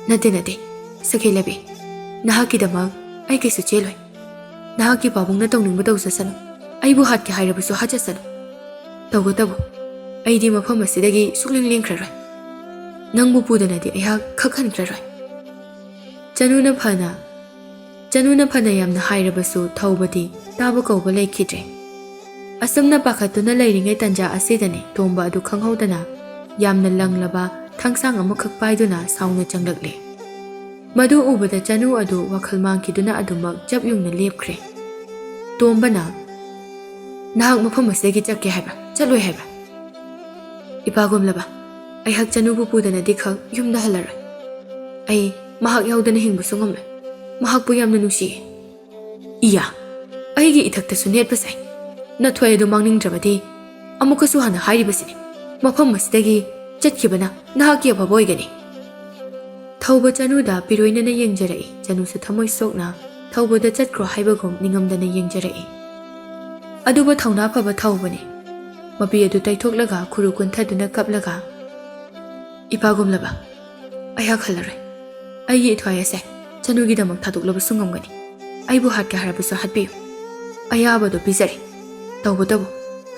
"ꯅꯠꯇꯦ, ꯅꯠꯇꯦ, ꯁꯈꯦꯂꯕꯤ, ꯅꯍꯥꯛꯀꯤꯗꯃꯛ ꯑꯩ ꯀꯩꯁꯨ ꯆꯦꯜꯂꯣꯏ꯫ ꯅꯍꯥꯛꯀꯤ ꯄꯥꯕꯨꯡꯅ ꯇꯧꯅꯤꯡꯕ ꯇꯧꯖꯁꯅꯨ꯫ ꯑꯩꯕꯨ ꯍꯥꯠꯀꯦ ꯍꯥꯏꯔꯕꯁꯨ ꯍꯥꯠꯆꯁꯅꯨ꯫ ꯇꯧꯕꯇꯕꯨ ꯑꯩꯗꯤ ꯃꯐꯝ ꯑꯁꯤꯗꯒꯤ ꯁꯨꯛꯂꯦꯡ ꯂꯦꯡꯈ꯭ꯔꯔꯣꯏ꯫ ꯅꯪꯕꯨ ꯄꯨꯗꯅꯗꯤ ꯑꯩꯍꯥꯛ ꯈꯛ ꯍꯟꯈ꯭ꯔꯔꯣꯏ꯫ ꯆꯅꯨꯅ ꯐꯅ ꯆꯅꯨꯅ ꯐꯅ ꯌꯥꯝꯅ ꯍꯥꯏꯔꯕꯁꯨ ꯊꯧꯕꯗꯤ ꯇꯥꯕ ꯀꯧꯕ ꯂꯩꯈꯤꯗ꯭ꯔꯦ꯫ ꯑꯁꯨꯝꯅ ꯄꯥꯈꯠꯇꯨꯅ ꯂꯩꯔꯤꯉꯩ ꯇꯟꯖꯥ ꯑꯁꯤꯗꯅꯤ ꯇꯣꯝꯕ ꯑꯗꯨ ꯈꯪꯍꯧꯗꯅ ꯌꯥꯝꯅ ꯂꯪꯂꯕ ꯊꯥꯡꯁꯥꯡ ꯑꯃꯈꯛ ꯄꯥꯏꯗꯨꯅ ꯁꯥꯎꯅ ꯆꯪꯂꯛꯂꯦ꯫ ꯃꯗꯨ ꯎꯕꯗ ꯆꯅꯨ ꯑꯗꯨ ꯋꯥꯈꯜ ꯃꯥꯡꯈꯤꯗꯨꯅ ꯑꯗꯨꯃꯛ ꯆꯞ ꯌꯨꯡꯅ ꯂꯦꯞꯈ꯭ꯔꯦ꯫ ꯇꯣꯝꯕꯅ, "ꯅꯍꯥꯛ ꯃꯐꯝ ꯑꯁꯤꯗꯒꯤ ꯆꯠꯀꯦ ꯍꯥꯏꯕ꯭ꯔꯥ, ꯆꯠꯂꯣꯏ ꯍꯥꯏꯕ꯭ꯔꯥ?" "ꯏꯄꯥ ꯒꯣꯝꯂꯕ, ꯑꯩꯍꯥꯛ ꯆꯅꯨꯕꯨ ꯄꯨꯗꯅꯗꯤ ꯈꯛ ꯌꯨꯝꯗ ꯍꯜꯂꯔꯣꯏ꯫ ꯑꯩ ꯃꯍꯥꯛ ꯌꯥꯎꯗꯅ ꯍꯤꯡꯕꯁꯨ ꯉꯝꯂꯣꯏ꯫ ꯃꯍꯥꯛꯄꯨ ꯌꯥꯝꯅ ꯅꯨꯡꯁꯤꯌꯦ꯫" "ꯏꯌꯥ, ꯑꯩꯒꯤ ꯏꯊꯛꯇꯁꯨ ꯅꯦꯠꯄ ꯁꯥꯏ꯫ ꯅꯊ꯭ꯋꯥꯏ ꯑꯗꯨ ꯃꯥꯡꯅꯤꯡꯗ꯭ꯔꯕꯗꯤ ꯑꯃꯨꯛꯀꯁꯨ ꯍꯥꯟꯅ ꯍꯥꯏꯔꯤꯕꯁꯤꯅꯤ, ꯃꯐꯝ ꯑꯁꯤꯗꯒꯤ ꯆꯠꯈꯤꯕꯅ ꯅꯍꯥꯛꯀꯤ ꯑꯐꯕ ꯑꯣꯏꯒꯅꯤ꯫" ꯊꯧꯕ ꯆꯅꯨꯗ ꯄꯤꯔꯣꯏꯅꯅ ꯌꯦꯡꯖꯔꯛꯏ꯫ ꯆꯅꯨꯁꯨ ꯊꯃꯣꯏ ꯁꯣꯛꯅ ꯊꯧꯕꯗ ꯆꯠꯈ꯭ꯔꯣ ꯍꯥꯏꯕꯒꯨꯝ ꯅꯤꯡꯉꯝꯗꯅ ꯌꯦꯡꯖꯔꯛꯏ꯫ ꯑꯗꯨꯕꯨ ꯊꯧꯅꯥ ꯐꯕ ꯊꯧꯕꯅꯤ꯫ ꯃꯄꯤ ꯑꯗꯨ ꯇꯩꯊꯣꯛꯂꯒ ꯈꯨꯔꯨ ꯀꯨꯟꯊꯗꯨꯅ ꯀꯞꯂꯒ, "ꯏꯄꯥ ꯒꯣꯝꯂꯕ, ꯑꯩꯍꯥꯛ ꯍꯜꯂꯔꯣꯏ꯫ ꯑꯩꯒꯤ ꯏꯊ꯭ꯋꯥꯏ ꯑꯁꯦ ꯆꯅꯨꯒꯤꯗꯃꯛ ꯊꯥꯗꯣꯛꯂꯕꯁꯨ ꯉꯝꯒꯅꯤ꯫ ꯑꯩꯕꯨ ꯍꯥꯠꯀꯦ ꯍꯥꯏꯔꯕꯁꯨ ꯍꯥꯠꯄꯤꯌꯨ꯫ ꯑꯌꯥꯕꯗꯨ ꯄꯤꯖꯔꯤ꯫ ꯇꯧꯕꯇꯕꯨ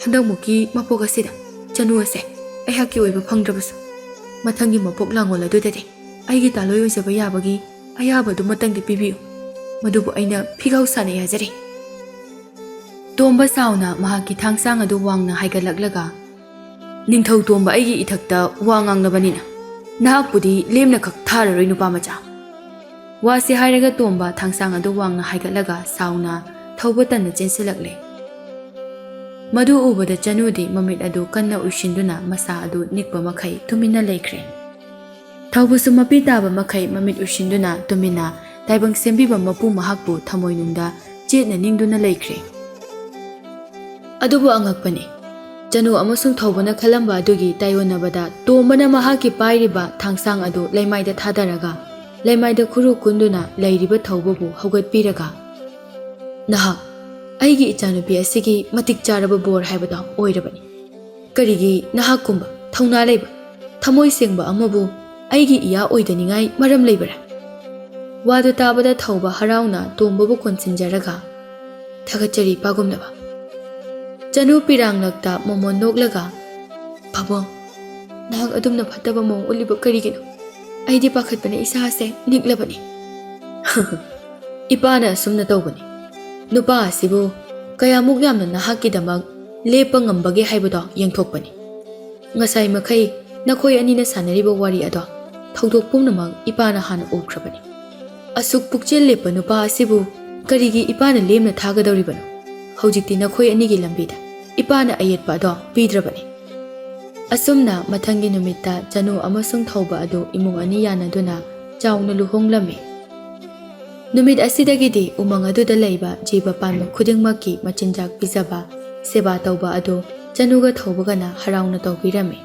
ꯍꯟꯗꯛꯃꯨꯛꯀꯤ ꯃꯄꯣꯛ ꯑꯁꯤꯗ ꯆꯅꯨ ꯑꯁꯦ ꯑꯩꯍꯥꯛꯀꯤ ꯑꯣꯏꯕ ꯐꯪꯗ꯭ꯔꯕꯁꯨ, ꯃꯊꯪꯒꯤ ꯃꯄꯣꯛ ꯂꯥꯡꯒꯣꯜ ꯑꯗꯨꯗꯗꯤ ꯑꯩꯒꯤ ꯇꯥꯂꯣꯏ ꯑꯣꯏꯖꯕ ꯌꯥꯕꯒꯤ ꯑꯌꯥꯕꯗꯨꯃꯇꯪꯗꯤ ꯄꯤꯕꯤꯌꯨ꯫ ꯃꯗꯨꯕꯨ ꯑꯩꯅ ꯐꯤꯒꯥꯎ ꯁꯥꯅ ꯌꯥꯖꯔꯤ꯫" ꯇꯣꯝꯕ ꯁꯥꯎꯅ ꯃꯍꯥꯛꯀꯤ ꯊꯥꯡꯁꯥꯡ ꯑꯗꯨ ꯋꯥꯡꯅ ꯍꯥꯏꯒꯠꯂꯛꯂꯒ, "ꯅꯤꯡꯊꯧ ꯇꯣꯝꯕ ꯑꯩꯒꯤ ꯏꯊꯛꯇ ꯋꯥ ꯉꯥꯡꯂꯕꯅꯤꯅ ꯅꯍꯥꯛꯄꯨꯗꯤ ꯂꯦꯝꯅ ꯈꯛ ꯊꯥꯔꯔꯣꯏ, ꯅꯨꯄꯥ ꯃꯆꯥ꯫" ꯋꯥꯁꯤ ꯍꯥꯏꯔꯒ ꯇꯣꯝꯕ ꯊꯥꯡꯁꯥꯡ ꯑꯗꯨ ꯋꯥꯡꯅ ꯍꯥꯏꯒꯠꯂꯒ ꯁꯥꯎꯅ ꯊꯧꯕ ꯇꯟꯅ ꯆꯦꯟꯁꯤꯜꯂꯛꯂꯦ꯫ ꯃꯗꯨ ꯎꯕꯗ ꯆꯅꯨꯗꯤ ꯃꯃꯤꯠ ꯑꯗꯨ ꯀꯟꯅ ꯎꯏꯁꯤꯟꯗꯨꯅ ꯃꯁꯥ ꯑꯗꯨ ꯅꯤꯛꯄ ꯃꯈꯩ ꯇꯨꯃꯤꯟꯅ ꯂꯩꯈ꯭ꯔꯦ꯫ ꯊꯧꯕꯁꯨ ꯃꯄꯤ ꯇꯥꯕ ꯃꯈꯩ ꯃꯃꯤꯠ ꯎꯏꯁꯤꯟꯗꯨꯅ ꯇꯨꯃꯤꯟꯅ ꯇꯥꯏꯕꯪ ꯁꯦꯝꯕꯤꯕ ꯃꯄꯨ ꯃꯍꯥꯛꯄꯨ ꯊꯃꯣꯏꯅꯨꯡꯗ ꯆꯦꯠꯅ ꯅꯤꯡꯗꯨꯅ ꯂꯩꯈ꯭ꯔꯦ꯫ ꯑꯗꯨꯕꯨ ꯑꯉꯛꯄꯅꯤ, ꯆꯅꯨ ꯑꯃꯁꯨꯡ ꯊꯧꯕꯅ ꯈꯜꯂꯝꯕ ꯑꯗꯨꯒꯤ ꯇꯥꯏꯑꯣꯟꯅꯕꯗ ꯇꯣꯝꯕꯅ ꯃꯍꯥꯛꯀꯤ ꯄꯥꯏꯔꯤꯕ ꯊꯥꯡꯁꯥꯡ ꯑꯗꯨ ꯂꯩꯃꯥꯏꯗ ꯊꯥꯗꯔꯒ ꯂꯩꯃꯥꯏꯗ ꯈꯨꯔꯨ ꯀꯨꯟꯗꯨꯅ ꯂꯩꯔꯤꯕ ꯊꯧꯕꯕꯨ ꯍꯧꯒꯠꯄꯤꯔꯒ, "ꯅꯍꯥꯛ ꯑꯩꯒꯤ ꯏꯆꯥꯅꯨꯄꯤ ꯑꯁꯤꯒꯤ ꯃꯇꯤꯛ ꯆꯥꯔꯕ ꯕꯣꯔ ꯍꯥꯏꯕꯗꯣ ꯑꯣꯏꯔꯕꯅꯤ꯫ ꯀꯔꯤꯒꯤ ꯅꯍꯥꯛꯀꯨꯝꯕ ꯊꯧꯅꯥ ꯂꯩꯕ, ꯊꯃꯣꯏ ꯁꯦꯡꯕ ꯑꯃꯕꯨ ꯑꯩꯒꯤ ꯏꯌꯥ ꯑꯣꯏꯗꯅꯤꯡꯉꯥꯏ ꯃꯔꯝ ꯂꯩꯕꯔꯥ?" ꯋꯥꯗꯨ ꯇꯥꯕꯗ ꯊꯧꯕ ꯍꯔꯥꯎꯅ ꯇꯣꯝꯕꯕꯨ ꯀꯣꯟꯁꯤꯟꯖꯔꯒ ꯊꯥꯒꯠꯆꯔꯤ ꯏꯄꯥꯒꯨꯝꯂꯕ꯫ ꯆꯅꯨ ꯄꯤꯔꯥꯡꯂꯛꯇ ꯃꯣꯃꯣꯟ ꯅꯣꯛꯂꯒ, "ꯄꯥꯕꯨꯡ, ꯅꯍꯥꯛ ꯑꯗꯨꯝꯅ ꯐꯠꯇꯕ ꯃꯑꯣꯡ ꯎꯠꯂꯤꯕ ꯀꯔꯤꯒꯤꯅꯣ? ꯑꯩꯗꯤ ꯄꯥꯈꯠꯄꯅ ꯏꯁꯥꯁꯦ ꯅꯤꯛꯂꯕꯅꯤ꯫" "ꯏꯄꯥꯅ ꯑꯁꯨꯝꯅ ꯇꯧꯕꯅꯤ꯫ ꯅꯨꯄꯥ ꯑꯁꯤꯕꯨ ꯀꯌꯥꯃꯨꯛ ꯌꯥꯝꯅ ꯅꯍꯥꯛꯀꯤꯗꯃꯛ ꯂꯦꯞꯄ ꯉꯝꯕꯒꯦ ꯍꯥꯏꯕꯗꯣ ꯌꯦꯡꯊꯣꯛꯄꯅꯤ꯫ ꯉꯁꯥꯏ ꯃꯈꯩ ꯅꯈꯣꯏ ꯑꯅꯤꯅ ꯁꯥꯟꯅꯔꯤꯕ ꯋꯥꯔꯤ ꯑꯗꯣ ꯊꯧꯗꯣꯛ ꯄꯨꯝꯅꯃꯛ ꯏꯄꯥꯅ ꯍꯥꯟꯅ ꯎꯈ꯭ꯔꯕꯅꯤ꯫ ꯑꯁꯨꯛ ꯄꯨꯛꯆꯦꯜ ꯂꯦꯞꯄ ꯅꯨꯄꯥ ꯑꯁꯤꯕꯨ ꯀꯔꯤꯒꯤ ꯏꯄꯥꯅ ꯂꯦꯝꯅ ꯊꯥꯒꯗꯧꯔꯤꯕꯅꯣ? ꯍꯧꯖꯤꯛꯇꯤ ꯅꯈꯣꯏ ꯑꯅꯤꯒꯤ ꯂꯝꯕꯤꯗ ꯏꯄꯥꯅ ꯑꯌꯦꯠꯄ ꯑꯗꯣ ꯄꯤꯗ꯭ꯔꯕꯅꯤ꯫" ꯑꯁꯨꯝꯅ ꯃꯊꯪꯒꯤ ꯅꯨꯃꯤꯠꯇ ꯆꯅꯨ ꯑꯃꯁꯨꯡ ꯊꯧꯕ ꯑꯗꯨ ꯏꯃꯨꯡ ꯑꯅꯤ ꯌꯥꯅꯗꯨꯅ ꯆꯥꯎꯅ ꯂꯨꯍꯣꯡꯂꯝꯃꯤ꯫ ꯅꯨꯃꯤꯠ ꯑꯁꯤꯗꯒꯤꯗꯤ ꯎꯃꯪ ꯑꯗꯨꯗ ꯂꯩꯕ ꯖꯤꯕ ꯄꯥꯟꯕ ꯈꯨꯗꯤꯡꯃꯛꯀꯤ ꯃꯆꯤꯟꯖꯥꯛ ꯄꯤꯖꯕ, ꯁꯦꯕꯥ ꯇꯧꯕ ꯑꯗꯨ ꯆꯅꯨꯒ ꯊꯧꯕꯒꯅ ꯍꯔꯥꯎꯅ ꯇꯧꯕꯤꯔꯝꯃꯤ꯫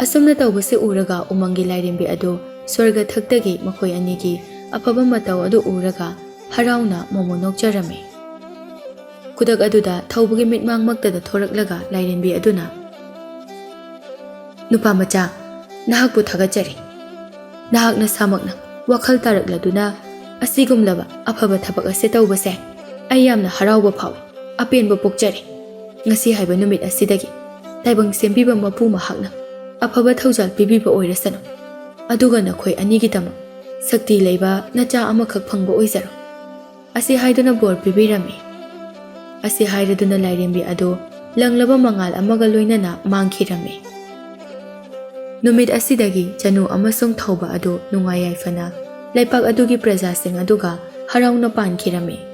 ꯑꯁꯨꯝꯅ ꯇꯧꯕꯁꯤ ꯎꯔꯒ ꯎꯃꯪꯒꯤ ꯂꯥꯏꯔꯦꯝꯕꯤ ꯑꯗꯨ ꯁ꯭ꯋꯔꯒ ꯊꯛꯇꯒꯤ ꯃꯈꯣꯏ ꯑꯅꯤꯒꯤ ꯑꯐꯕ ꯃꯇꯧ ꯑꯗꯨ ꯎꯔꯒ ꯍꯔꯥꯎꯅ ꯃꯣꯃꯣ ꯅꯣꯛꯆꯔꯝꯃꯤ꯫ ꯈꯨꯗꯛ ꯑꯗꯨꯗ ꯊꯧꯕꯒꯤ ꯃꯤꯠꯃꯥꯡꯃꯛꯇꯗ ꯊꯣꯔꯛꯂꯒ ꯂꯥꯏꯔꯦꯝꯕꯤ ꯑꯗꯨꯅ, "ꯅꯨꯄꯥ ꯃꯆꯥ, ꯅꯍꯥꯛꯄꯨ ꯊꯥꯒꯠꯆꯔꯤ꯫ ꯅꯍꯥꯛ ꯅꯁꯥꯃꯛꯅ ꯋꯥꯈꯜ ꯇꯥꯔꯛꯂꯗꯨꯅ ꯑꯁꯤꯒꯨꯝꯂꯕ ꯑꯐꯕ ꯊꯕꯛ ꯑꯁꯤ ꯇꯧꯕꯁꯦ ꯑꯩ ꯌꯥꯝꯅ ꯍꯔꯥꯎꯕ ꯐꯥꯎꯏ, ꯑꯄꯦꯟꯕ ꯄꯣꯛꯆꯔꯤ꯫ ꯉꯁꯤ ꯍꯥꯏꯕ ꯅꯨꯃꯤꯠ ꯑꯁꯤꯗꯒꯤ ꯇꯥꯏꯕꯪ ꯁꯦꯝꯕꯤꯕ ꯃꯄꯨ ꯃꯍꯥꯛꯅ ꯑꯐꯕ ꯊꯧꯖꯥꯜ ꯄꯤꯕꯤꯕ ꯑꯣꯏꯔꯁꯅꯨ꯫ ꯑꯗꯨꯒ ꯅꯈꯣꯏ ꯑꯅꯤꯒꯤꯗꯃꯛ ꯁꯛꯇꯤ ꯂꯩꯕ ꯅꯆꯥ ꯑꯃꯈꯛ ꯐꯪꯕ ꯑꯣꯏꯖꯔꯣ꯫" ꯑꯁꯤ ꯍꯥꯏꯗꯨꯅ ꯕꯣꯔ ꯄꯤꯕꯤꯔꯝꯃꯤ꯫ ꯑꯁꯤ ꯍꯥꯏꯔꯗꯨꯅ ꯂꯥꯏꯔꯦꯝꯕꯤ ꯑꯗꯨ ꯂꯪꯂꯕ ꯃꯉꯥꯜ ꯑꯃꯒ ꯂꯣꯏꯅꯅ ꯃꯥꯡꯈꯤꯔꯝꯃꯤ꯫ ꯅꯨꯃꯤꯠ ꯑꯁꯤꯗꯒꯤ ꯆꯅꯨ ꯑꯃꯁꯨꯡ ꯊꯧꯕ ꯑꯗꯨ ꯅꯨꯡꯉꯥꯏ ꯌꯥꯏꯐꯅ ꯂꯩꯄꯥꯛ ꯑꯗꯨꯒꯤ ꯄ꯭ꯔꯖꯥꯁꯤꯡ ꯑꯗꯨꯒ ꯍꯔꯥꯎꯅ ꯄꯥꯟꯈꯤꯔꯝꯃꯤ꯫